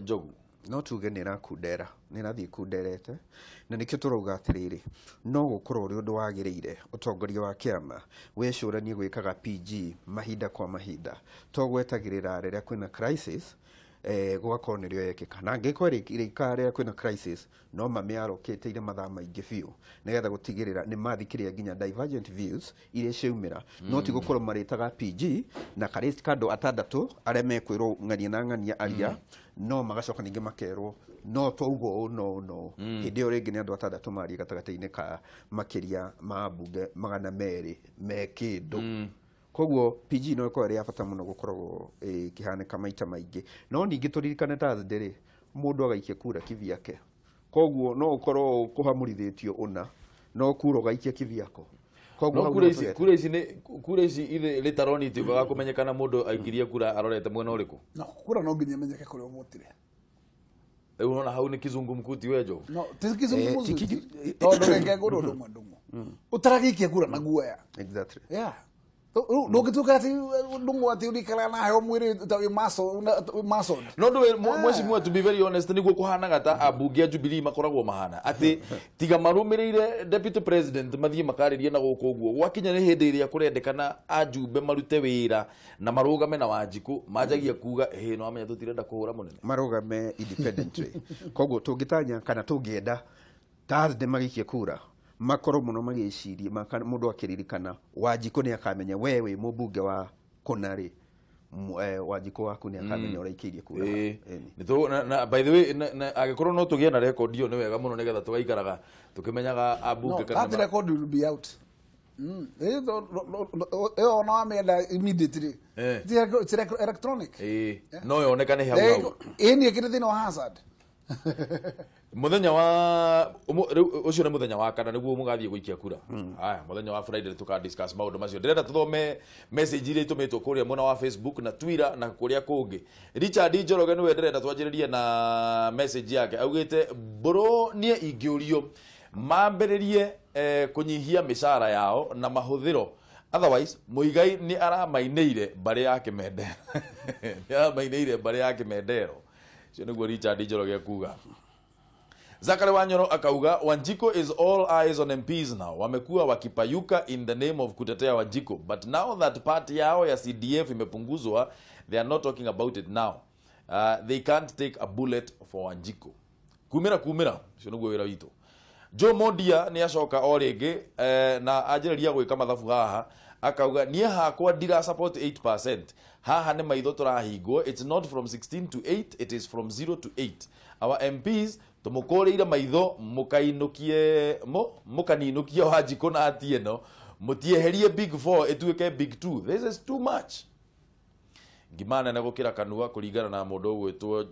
Njogu? No tuge nĩ ĩrakundera, nĩ ĩrathiĩ ĩkunderete, na nĩkĩo tũrauga atĩrĩrĩ, no gũkorwo ũrĩ ũndũ wagĩrĩire ũtongoria wa kĩama wĩcũranie gwĩkaga PG mahinda kwa mahinda, to gwetagĩrĩra rĩrĩa kwĩna crisis gũgakorwo nĩrĩo yekĩka, na angĩkorwo ĩrĩkaga rĩrĩa kwĩna crisis no mamĩarokĩte mathaa maingĩ biũ nĩgetha gũtigĩrĩra nĩ mathikĩrĩria nginya divergent views iria ciaumĩra, no ti gũkorwo marĩtaga PG na karĩsti ka andũ atandatũ arĩa mekwĩrwo ng'ania na ng'ania aria, no magacoka ningĩ makerwo no twauga ũũ no no, hĩndĩ ĩyo rĩngĩ nĩ andũ atandatũ marie gatagatĩ-inĩ ka makĩria ma mbunge 200 me kĩndũ. Koguo PG no ĩkorwo ĩrĩ ya bata mũno gũkoragwo ĩkĩhanĩka maita maingĩ, no ningĩ tũririkane Thursday rĩ mũndũ agaikia kura kivyake, koguo no ũkorwo kũhamũrithĩtio ũna no kura ũgaikia kivyako. Koguo kura ici rĩtaroni itiugaga kũmenyekana mũndũ aikirie kura arorete mwena ũrĩkũ? No kura no nginya imenyeke kũrĩa ũvotire. Rĩu ũrona hau nĩ kizungumkuti we Njogu? No ti kizungumkuti, tondũ reke ngũrwo ũndũ ũmwe ndũng'ũ, ũtaragĩikia kura na guoya. Exactly. Yeah. Ndũngĩtuĩka atĩ ndũng'ũ atĩ ũrikara na heo mwĩrĩ ta wĩ muscle. No ndũ mheshimiwa, to be very honest, niguo kũhanaga ta ambunge a Jubilee makoragwo mahana atĩ tiga marũmĩrĩire deputy president mathiĩ makarĩrie na gũkũ ũguo gwakinya nĩ hĩndĩ ĩrĩa kũrendekana ajumbe marute wĩra na marũgame na Wanjikũ manjagia kuga ĩhĩ no amenya tũtirenda kũhũra mũnene marũgame independently. Koguo tũngĩtanya kana tũngĩenda Thursday magĩikia kura makorwo muno magĩciria mũndũ akĩririkana Wanjikũ nĩ akamenya we wĩ mũmbunge wa kũna rĩ, Wanjikũ waku nĩ akamenya ũraikĩirie kura. By the way, angĩkorwo no tũgĩe na record ĩyo nĩ wega mũno nĩgetha tũgaikaraga tũkĩmenyaga ambunge kana that record will be out. Ĩyo ona wamĩenda immediately. It's electronic. No yonekane hau hau. Ĩĩ nĩ ĩkĩrĩ thĩinĩ wa Hansard. Muthenya wa ucio nĩ muthenya wa kana nĩguo mũgathiĩ gũikia kura. Haya, muthenya wa Friday tuka discuss maũndũ macio. Ndĩrenda tũthome message iria itũmĩtwo kũrĩa mwena wa Facebook na Twitter na kũrĩa kũngĩ. Richard Njoroge nĩwe ndĩrenda twanjĩrĩrie na message yake. Augĩte mbũrũ niĩ ingĩũrio mambĩrĩrie kũnyihia mĩcara yao na mahũthĩro. Otherwise Muigai nĩ aramainĩire mbarĩ ya Kĩmendero. Nĩ aramainĩire mbarĩ ya Kĩmendero. Ũcio nĩguo Richard Njoroge akuga. Zakari Wanyoro akauga Wanjiko is all eyes on MPs now. Wamekuwa wakipayuka in the name of kutetea Wanjiko, but now that party yao ya CDF imepunguzwa, they are not talking about it now. They can't take a bullet for Wanjiko. Kumira kumira, ũcio nĩguo wĩra witũ. Joe Mondia nĩ acoka o rĩngĩ na anjĩrĩria gwĩka mathabu haha akauga niĩ hakwa ndira support 8%. Haha nĩ maitho tũrahingwo. It's not from 16 to 8, it is from 0 to 8. Our MPs tũmũkũrĩire maitho mũkainũkie mũkaninũkie Wanjikũ na Atieno mũtieherie big 4 ĩtuĩke big 2. This is too much. Ngima nene gũkĩra kanua kũringana na mũndũ ũgwĩtwo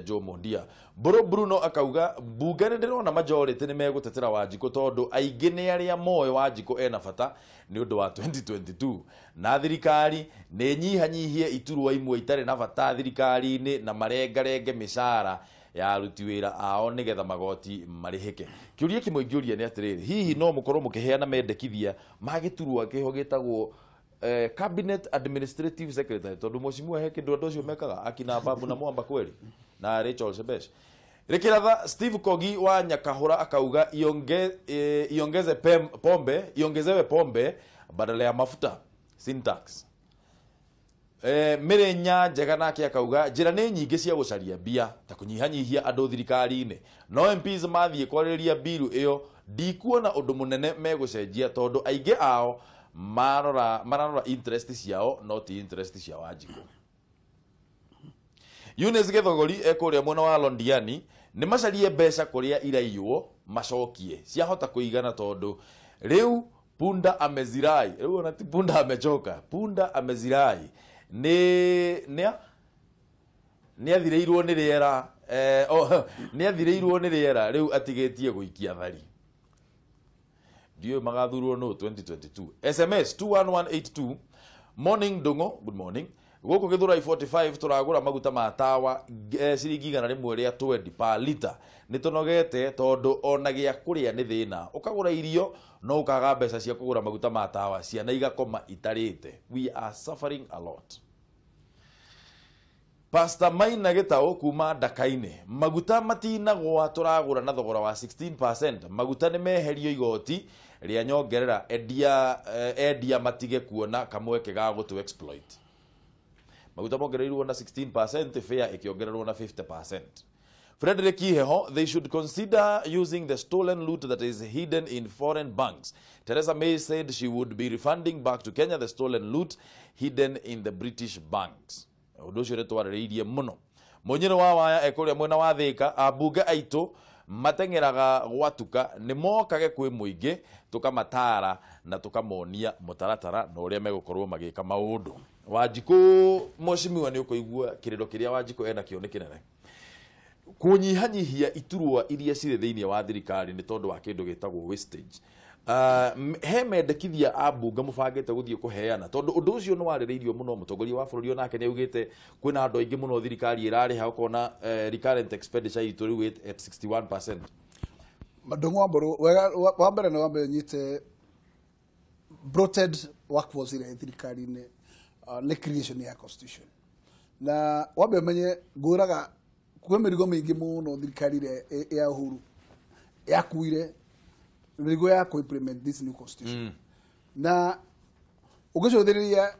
Joe Mondia. Mbũrũ Bruno akauga mbunge nĩ ndĩrona majority nĩ megũtetera Wanjikũ tondũ aingĩ nĩ arĩa moĩ Wanjikũ ena bata nĩ ũndũ wa 2022 na thirikari nĩ nyihanyihie iturwa imwe itarĩ na bata thirikari-inĩ na marengarenge mĩcara ya aruti wĩra ao nĩgetha magoti marĩhĩke. Kĩũria kĩmwe ingĩũria nĩ atĩrĩrĩ, hihi no mũkorwo mũkĩheana mendekithia ma gĩturwa kĩho gĩtagwo Cabinet Administrative Secretary tondu mheshimiwa he kindu andu acio mekaga akina Babu na Mwamba kweli na Rachel Shebesh. Rikiratha Steve Kogi wa Nyakahura akauga iongeze pombe, iongezewe pombe badala ya mafuta syntax. Mirenya Njega nake akauga njĩra nĩ nyingĩ cia gũcaria mbia ta kũnyihanyihia andũ thirikari-inĩ no MPs mathiĩ kwarĩrĩria biru ĩyo ndikuona ũndũ mũnene megũcenjia tondũ aingĩ ao mararora interest ciao no ti interest cia Wanjikũ. Eunice Githogori ekũrĩa mwena wa Londiani nĩ macarie mbeca kũrĩa iraiywo macokie ciahota kũigana tondũ rĩu punda amezirai, rĩu ona ti punda amechoka, punda amezirai nĩ athirĩirwo nĩ rĩera nĩ athirĩirwo nĩ rĩera rĩu atigĩtie gũikia thari. Ndiũĩ magathurwo no 2022. SMS 21182 morning Ndung'u, good morning. Gũkũ Gĩthũrai 45 tũragũra maguta ma tawa ciringi 120 per liter. Nĩ tũnogete tondũ ona gĩa kũrĩa nĩ thĩna. Ũkagũra irio no ũkaga mbeca cia kũgũra maguta ma tawa, ciana igakoma itarĩte. We are suffering a lot. Pastor Maina Gĩtaũ kuma Ndaka-inĩ, maguta matinagwa tũragũra na thogora wa 16%. Maguta nĩ meherio igoti rĩa nyongerera, endia matige kuona kamweke ga gũtũ exploit. Maguta mongereirwo na 16%, fare ĩkĩongererwo na 50%. Frederick Iheho, they should consider using the stolen loot that is hidden in foreign banks. Theresa May said she would be refunding back to Kenya the stolen loot hidden in the British banks. Ũndũ ũcio nĩtwarĩrĩirie mũno. Mũnyĩrĩ wa waya ekũrĩa mwena wa Thĩka, ambunge aitũ mateng'eraga gwatuka nĩ mokage kwĩ mũingĩ tũkamatara na tũkamonia mũtaratara na ũrĩa megũkorwo magĩka maũndũ. Wanjikũ mheshimiwa nĩ ũkũigua kĩrĩro kĩrĩa Wanjikũ enakĩo nĩ kĩnene. Kũnyihanyihia iturwa iria cirĩ thĩinĩ wa thirikari nĩ tondũ wa kĩndũ gĩtagwo wastage. He mendekithia a mbunge mũbangĩte gũthiĩ kũheana tondũ ũndũ ũcio nĩ warĩrĩirio mũno. Mũtongoria wa bũrũri onake nĩ augĩte kwĩna andũ aingĩ mũno thirikari ĩrarĩha ũkona recurrent expenditure itũ rĩu at 61%. Ndung'u wa Mbũrũ, wega wa mbere nĩ wambe nyite bloated workforce ĩrĩa ĩ thirikari-inĩ nĩ creation ya constitution. Na wambe ũmenye ngũraga kwĩ mĩrigo mĩingĩ mũno thirikari ĩrĩa ya Uhuru yakuire mĩrigo ya kũ implement this new constitution. Na ũngĩcũthĩrĩria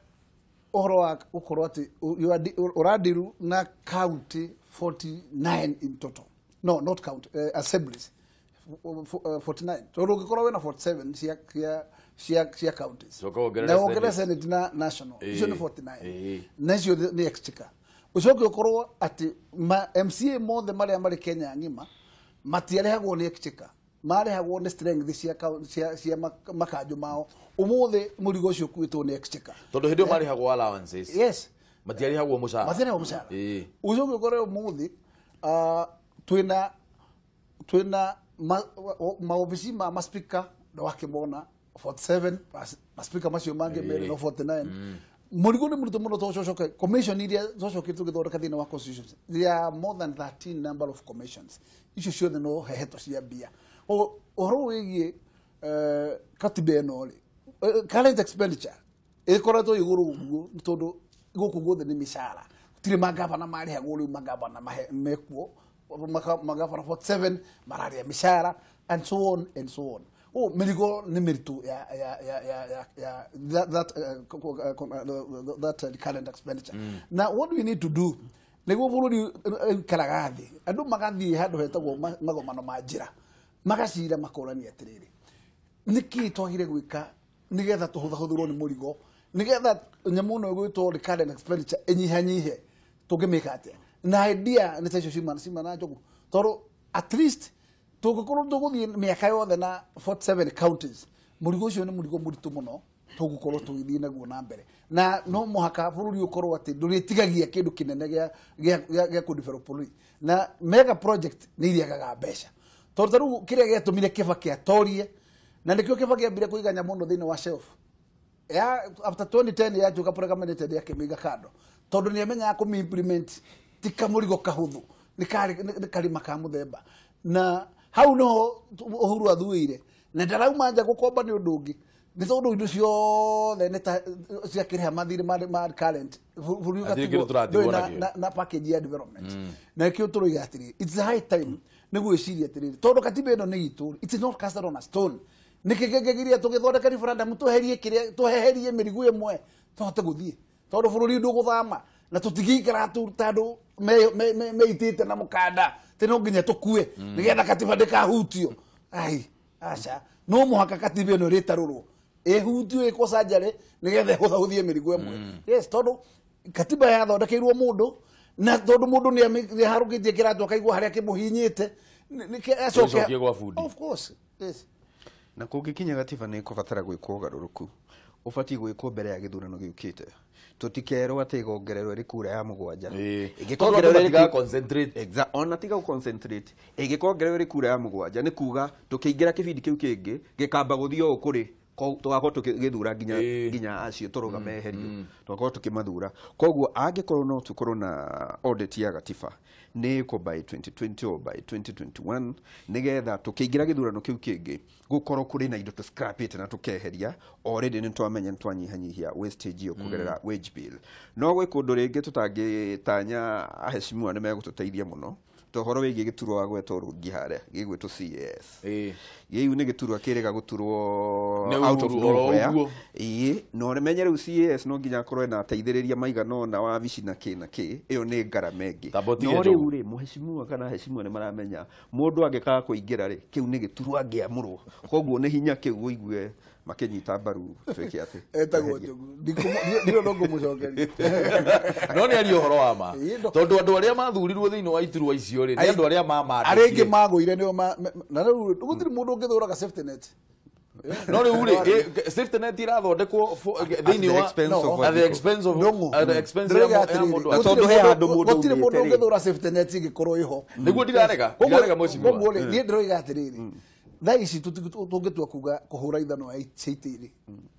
ũhoro wa gũkorwo atĩ ũradiru na county 49 in total. No, not count, assemblies 49. Tondũ ũngĩkorwo wĩna 47 cia counties. Na wongerere Senate na national. Icio nĩ 49. Na icio nĩ exchequer. Ũcoke ũkorwo atĩ MCA mothe marĩa marĩ Kenya ng'ima matiarĩhagwo nĩ exchequer. Marĩhagwo nĩ strength cia makanjũ mao. Ũmũthĩ mũrigo ũcio ũkuĩtwo nĩ exchequer. Tondũ hĩndĩ ĩyo marĩhagwo allowances. Yes. Matiarĩhagwo mũcara. Matiarĩhagwo mũcara. Ũcoke ũkore ũmũthĩ twĩna maobici ma speaker na wakĩmona 47 maspika macio mangĩ merĩ no 49. Mũrigo nĩ mũritũ mũno tondũ ũcoke commission iria twacokire tũgĩthondeka thĩinĩ wa constitution, there are more than 13 number of commissions. Icio ciothe no heheto cia mbia. Ũhoro wĩgiĩ katiba ĩno rĩ, current expenditure ĩkoretwo igũrũ ũguo tondũ gũkũ guothe nĩ mĩcara. Gũtirĩ magavana marĩhagwo rĩu, magavana mekuo magavana 47 mararĩa mĩcara and so on and so on. Oh, mĩrigo nĩ mĩritũ ya that current expenditure. Now what we need to do nĩguo bũrũri ũikaraga thĩ, andũ magathiĩ handũ hetagwo magomano ma njĩra, magacira makorania atĩrĩrĩ, nĩkĩĩ twagire gwĩka nĩgetha tũhũthahũthĩrwo nĩ mũrigo, nĩgetha nyamũ ĩno ĩgwĩtwo recurrent expenditure ĩnyihanyihe, tũngĩmĩka atĩa? Na idea nĩ ta icio ciuma na njogu, tondũ at least tũngĩkorwo tũgũthiĩ mĩaka yothe na 47 counties, mũrigo ũcio nĩ mũrigo mũritũ mũno tũgũkorwo tũgĩthiĩ naguo na mbere. Na no mũhaka bũrũri ũkorwo atĩ ndũrĩtigagia kĩndũ kĩnene gĩa kũ-develop bũrũri. Na mega project nĩ irĩagaga mbeca, tondũ ta rĩu kĩrĩa gĩatũmire Kibaki atorie, na nĩkĩo Kibaki ambire kũiga nyamũ ĩno thĩinĩ wa shelf ya after 2010 yatuĩka predominant akĩmĩiga kando, tondũ nĩ amenyaga kũmĩ-implement ti kamũrigo kahũthũ, nĩ karima ka mũthemba. Na hau noho Uhuru athuire, na ndarauma nja gũkomba nĩ ũndũ ũngĩ, nĩ tondũ indo ciothe nĩ ta ciakĩrĩha mathirĩ ma current bũrũri ũgatigwo na package ya development. Na nĩkĩo tũroiga atĩrĩrĩ, it's high time nĩ gwĩciria atĩrĩrĩ, tondũ katiba ĩno nĩ itũ, it is not casted on a stone. Nĩkĩ kĩngĩgiria tũgĩthondeka referendum tweherie kĩrĩa, tweherie mĩrigo ĩmwe tũhote gũthiĩ, tondũ bũrũri ndũgũthama na tũtingĩikara ta andũ meitĩte na mũkanda atĩ no nginya tũkue nĩgetha katiba ndĩkahutio. Ai, aca, no mũhaka katiba ĩno ĩrĩtarũrwo ĩhutio ĩkwo surgery nĩgetha ĩhũthahũthie mĩrigo ĩmwe. Yes, tondũ katiba yathondekeirwo mũndũ, na tondũ mũndũ nĩ aharũkĩtie kĩratũ akaigua harĩa kĩmũhinyĩte, acoke gwa bundi. Of course, yes. Na kũngĩkinya gatiba nĩ ĩkũbatara gwĩkwo ũgarũrũku, ũbatiĩ gwĩkwo mbere ya gĩthurano gĩũkĩte. Tũtikerwo atĩ ĩgongererwo ĩrĩ kura ya mũgwanja. Ona tiga gũ-concentrate, ĩngĩkongererwo ĩrĩ kura ya mũgwanja nĩ kuga tũkĩingĩra kĩbindi kĩu kĩngĩ gĩkamba gũthiĩ ũũ kũrĩ tũgakorwo tũgĩthura nginya acio tũrũga meherio, tũgakorwo tũkĩmathura. Koguo angĩkorwo no tũkorwo na audit ya gatiba nĩ ĩkwo by 2020 or by 2021, nĩgetha tũkĩingĩra gĩthurano kĩu kĩngĩ gũkorwo kũrĩ na indo tũscrapĩte na tũkeheria. Already nĩ twamenya nĩ twanyihanyihia wastage ĩyo kũgerera wage bill. No gwĩ kũndũ rĩngĩ tũtangĩtanya aheshimiwa nĩ megũtũteithia mũno, to ũhoro wĩgiĩ gĩturwa wa gwetwo rũngi harĩa gĩgwĩtwo CAS. Gĩu nĩ gĩturwa kĩrĩga gũturwo out of nowhere. Ĩĩ, no menye rĩu CAS no nginya akorwo ena ateithĩrĩria maigana ũna wabici na kĩ na kĩ, ĩyo nĩ ngarama ĩngĩ. No rĩu rĩ, mũheshimiwa kana aheshimiwa nĩ maramenya mũndũ angĩkaga kũingĩra rĩ, kĩu nĩ gĩturwa angĩamũrwo. Koguo nĩ hinya kĩu ũigue makĩnyita mbaru twĩke atĩ. Etagwo Njogu. Ndirĩ ũndũ ngũmũcokeria. No nĩ aria ũhoro wa ma. Tondũ andũ arĩa mathurirwo thĩinĩ wa iturwa icio rĩ, nĩ andũ arĩa mamandĩkire. Arĩa aingĩ magũire nĩo na rĩu gũtirĩ mũndũ ũngĩthũraga safety net. No rĩu rĩ, safety net irathondekwo thĩinĩ wa at the expense of at the expense ya mũndũ. Tondũ he handũ mũndũ gũtirĩ mũndũ ũngĩthũra safety net ĩngĩkorwo ĩho. Nĩguo ndirarega mheshimiwa. Koguo rĩ, niĩ ndĩroiga atĩrĩrĩ, thaa ici tũngĩtua kuga kũhũra ithanwa cia itĩ rĩ,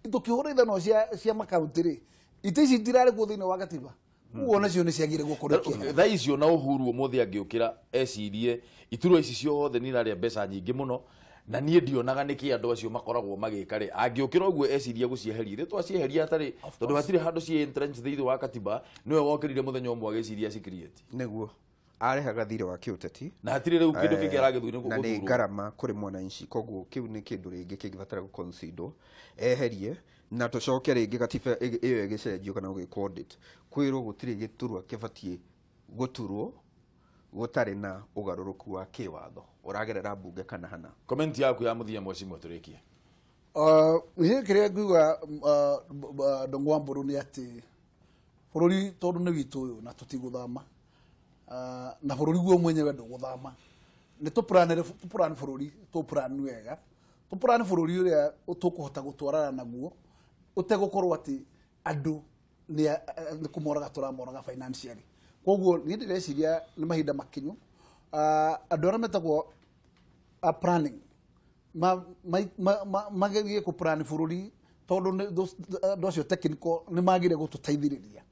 tũkĩhũra ithanwa cia makaunti rĩ, itĩ ici itirarĩ kuo thĩinĩ wa gatiba. Koguo nacio nĩ ciagire gũkorwo ikĩheo. Thaa icio na Uhuru ũmũthĩ angĩũkĩra ecirie iturwa ici ciothe nĩ irarĩa mbeca nyingĩ mũno, Na niĩ ndionaga nĩkĩ andũ acio makoragwo magĩka rĩ angĩũkĩra ũguo eciria gũcieheria ithuĩ twacieheria hatarĩ tondũ hatirĩ handũ ciĩ entrenched thĩinĩ wa katiba nĩwe wokĩrire mũthenya ũmwe agĩciria ci create nĩguo arehaga thirĩ wa kĩũteti na hatirĩ rĩu kĩndũ kĩngĩ aragĩthurwo na nĩ ngarama kũrĩ mwananchi koguo kĩu nĩ kĩndũ rĩngĩ kĩngĩbatara gũconsider eherie na tũcoke rĩngĩ gatiba ĩyo ĩgĩcenjio kana gũgĩkwo audit kwĩrwo gũtirĩ gĩturwa kĩbatiĩ gũturwo gũtarĩ na ũgarũrũku wa kĩwatho ũragerera mbunge kana hana. Comment yaku ya mũthia mheshimiwa tũrĩkie. Niĩ kĩrĩa nguiga Ndung'u wa Mbũrũ nĩ atĩ bũrũri tondũ nĩ witũ ũyũ na tũtigũthama na bũrũri guo mwenyewe ndũgũthama nĩ tũplanĩre bũrũri tũplan wega tũplan bũrũri ũrĩa tũkũhota gũtwarana naguo ũtegũkorwo atĩ andũ nĩ kũmoraga tũramoraga financially. Koguo niĩ ndĩreciria nĩ mahinda makinyu andũ arĩa metagwo a planning magerie kũplan bũrũri tondũ andũ acio technical nĩ magire gũtũteithĩrĩria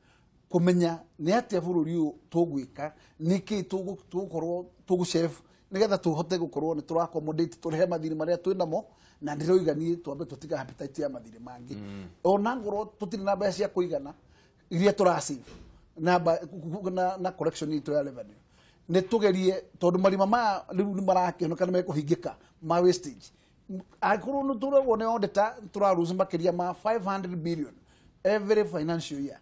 kũmenya nĩ atĩa bũrũri ũyũ tũgwĩka nĩkĩ tũgũkorwo tũgũsave nĩgetha tũhote gũkorwo nĩ tũra accommodate tũrĩhe mathirĩ marĩa twĩ namo na ndĩroiga niĩ twambe tũtiga appetite ya mathirĩ mangĩ ona ngorwo tũtirĩ na mbeca cia kũigana iria tũrasave na collection itũ ya revenue nĩ tũgerie tondũ marima maya rĩu nĩ marakĩoneka nĩ mekũhingĩka ma wastage angĩkorwo nĩ tũragwo nĩ auditor tũraruse makĩria ma 500 billion every financial year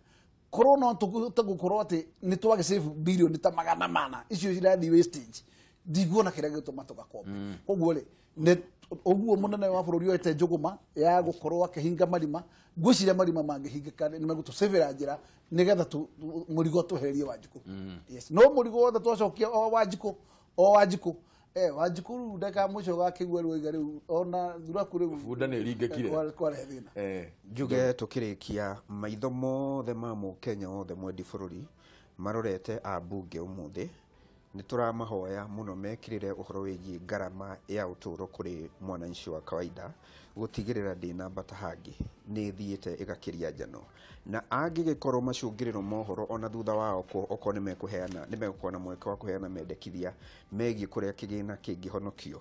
korwo no tũhote gũkorwo atĩ nĩ twagĩsave billion ta 400 icio cirathiĩ wastage ndiguona kĩrĩa gĩgũtũma tũgakomba. Koguo rĩ ũguo mũnene wa bũrũri oete njũgũma ya gũkorwo akĩhinga marima ngwĩciria marima mangĩhingĩka nĩ megũtũcĩvĩra njĩra nĩgetha mũrigo twehererie Wanjikũ. Yes, no mũrigo wothe twacokia o Wanjikũ o Wanjikũ Wanjikũ rĩu ndagĩka mũico gakĩigua rĩu oiga rĩu ona thuraku rĩu bunda nĩ ĩringĩkire kwarehe thĩna. Njuge tũkĩrĩkia maitho mothe ma mũkenya wothe mwendi bũrũri marorete ambunge ũmũthĩ nĩ tũramahoya mũno mekĩrĩre ũhoro wĩgiĩ ngarama ya ũtũũro kũrĩ mwananchi wa kawaida gũtigĩrĩra ndĩnambata hangĩ nĩ ĩthiĩte ĩgakĩria njano na angĩgĩkorwo macũngĩrĩro mohoro ona thutha wao okorwo nĩ mekũheana nĩ megũkorwo na mweke wa kũheana mendekithia megiĩ kũrĩa kĩgĩna kĩngĩhonokio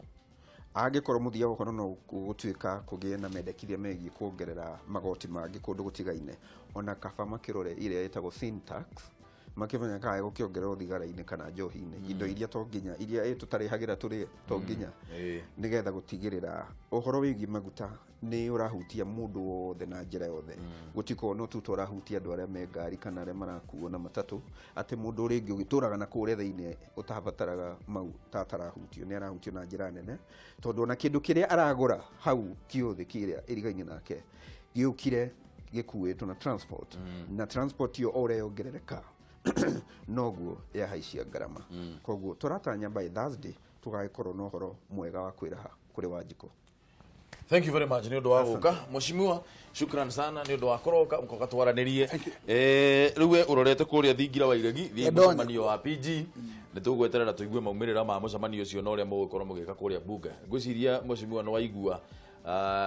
angĩkorwo mũthia wa ũhoro no gũtuĩka kũgĩe na mendekithia megiĩ kuongerera magoti mangĩ kũndũ gũtigaine ona kaba makĩrore ĩrĩa ĩtagwo sin tax makĩmenya kana gũkĩongererwo thigara-inĩ kana njohi-inĩ indo iria to nginya iria tũtarĩhagĩra tũrĩe to nginya nĩgetha gũtigĩrĩra ũhoro wĩgiĩ maguta nĩ ũrahutia mũndũ wothe na njĩra yothe gũtikorwo no tu tũrahutia andũ arĩa me ngari kana arĩa marakuo na matatũ atĩ mũndũ rĩngĩ ũgĩtũraga na kũrĩa thĩinĩ ũtabataraga mau tatarahutio nĩ arahutio na njĩra nene tondũ ona kĩndũ kĩrĩa aragũra hau kĩothe kĩrĩa ĩrigaine nake gĩũkire gĩkuĩtwo na transport na transport yo o ũrĩa yongerereka noguo yahaicia ngarama koguo tũratanya by Thursday tũgagĩkorwo na ũhoro mwega wa kwĩraha kũrĩ Wanjikũ. Thank you very much nĩ ũndũ wa gũka mheshimiwa, shukran sana nĩ ũndũ wa kũroka mũkoka twaranĩrie. Rĩu we ũrorete kũrĩa thingira wa iregi thiĩ mũcemanio wa PG nĩ tũgweterera tũigue maumĩrĩra ma mũcemanio ũcio na ũrĩa mũgũkorwo mũgĩka kũrĩa bunge. Ngwĩciria mheshimiwa nĩ waigua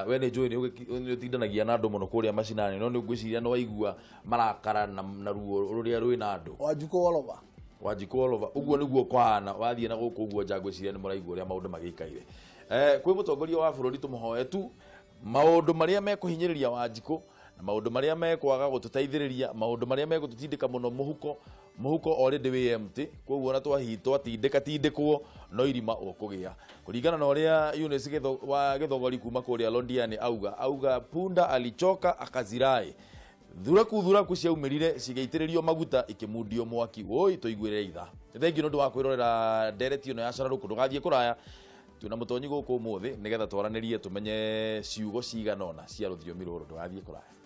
we nĩ njũĩ nĩ ũtindanagia na andũ mũno kũrĩa macinani no nĩ ngwĩciria nĩ waigua marakara na ruo rũrĩa rwĩna andũ Wanjikũ Olova Wanjikũ Olova ũguo nĩguo kwahana wathiĩ na gũkũ ũguo nja ngwĩciria nĩ mũraigua ũrĩa maũndũ magĩikaire. Kwĩ mũtongoria wa bũrũri tũmũhoe tu maũndũ marĩa mekũhinyĩrĩria Wanjikũ na maũndũ marĩa mekwaga gũtũteithĩrĩria maũndũ marĩa megũtũtindĩka mũno mũhuko mũhuko already wĩ empty koguo ona twatindĩka tindĩkwo no irima ũkũgĩa kũringana na ũrĩa Eunice wa Gĩthogori kuma kũrĩa Londiani auga punda alichoka akazirai thuraku ciaumĩrire cigĩitĩrĩrio maguta ikĩmundio mwaki woi tũiguĩre itha. Thengiũ nĩ ũndũ wa kwĩrorera ndereti ĩno ya Cara Rũkũ ndũgathiĩ kũraya twĩna mũtonyi gũkũ ũmũthĩ nĩgetha twaranĩrie tũmenye ciugo cigana ũna cia rũthiomi rũrũ ndũgathiĩ kũraya.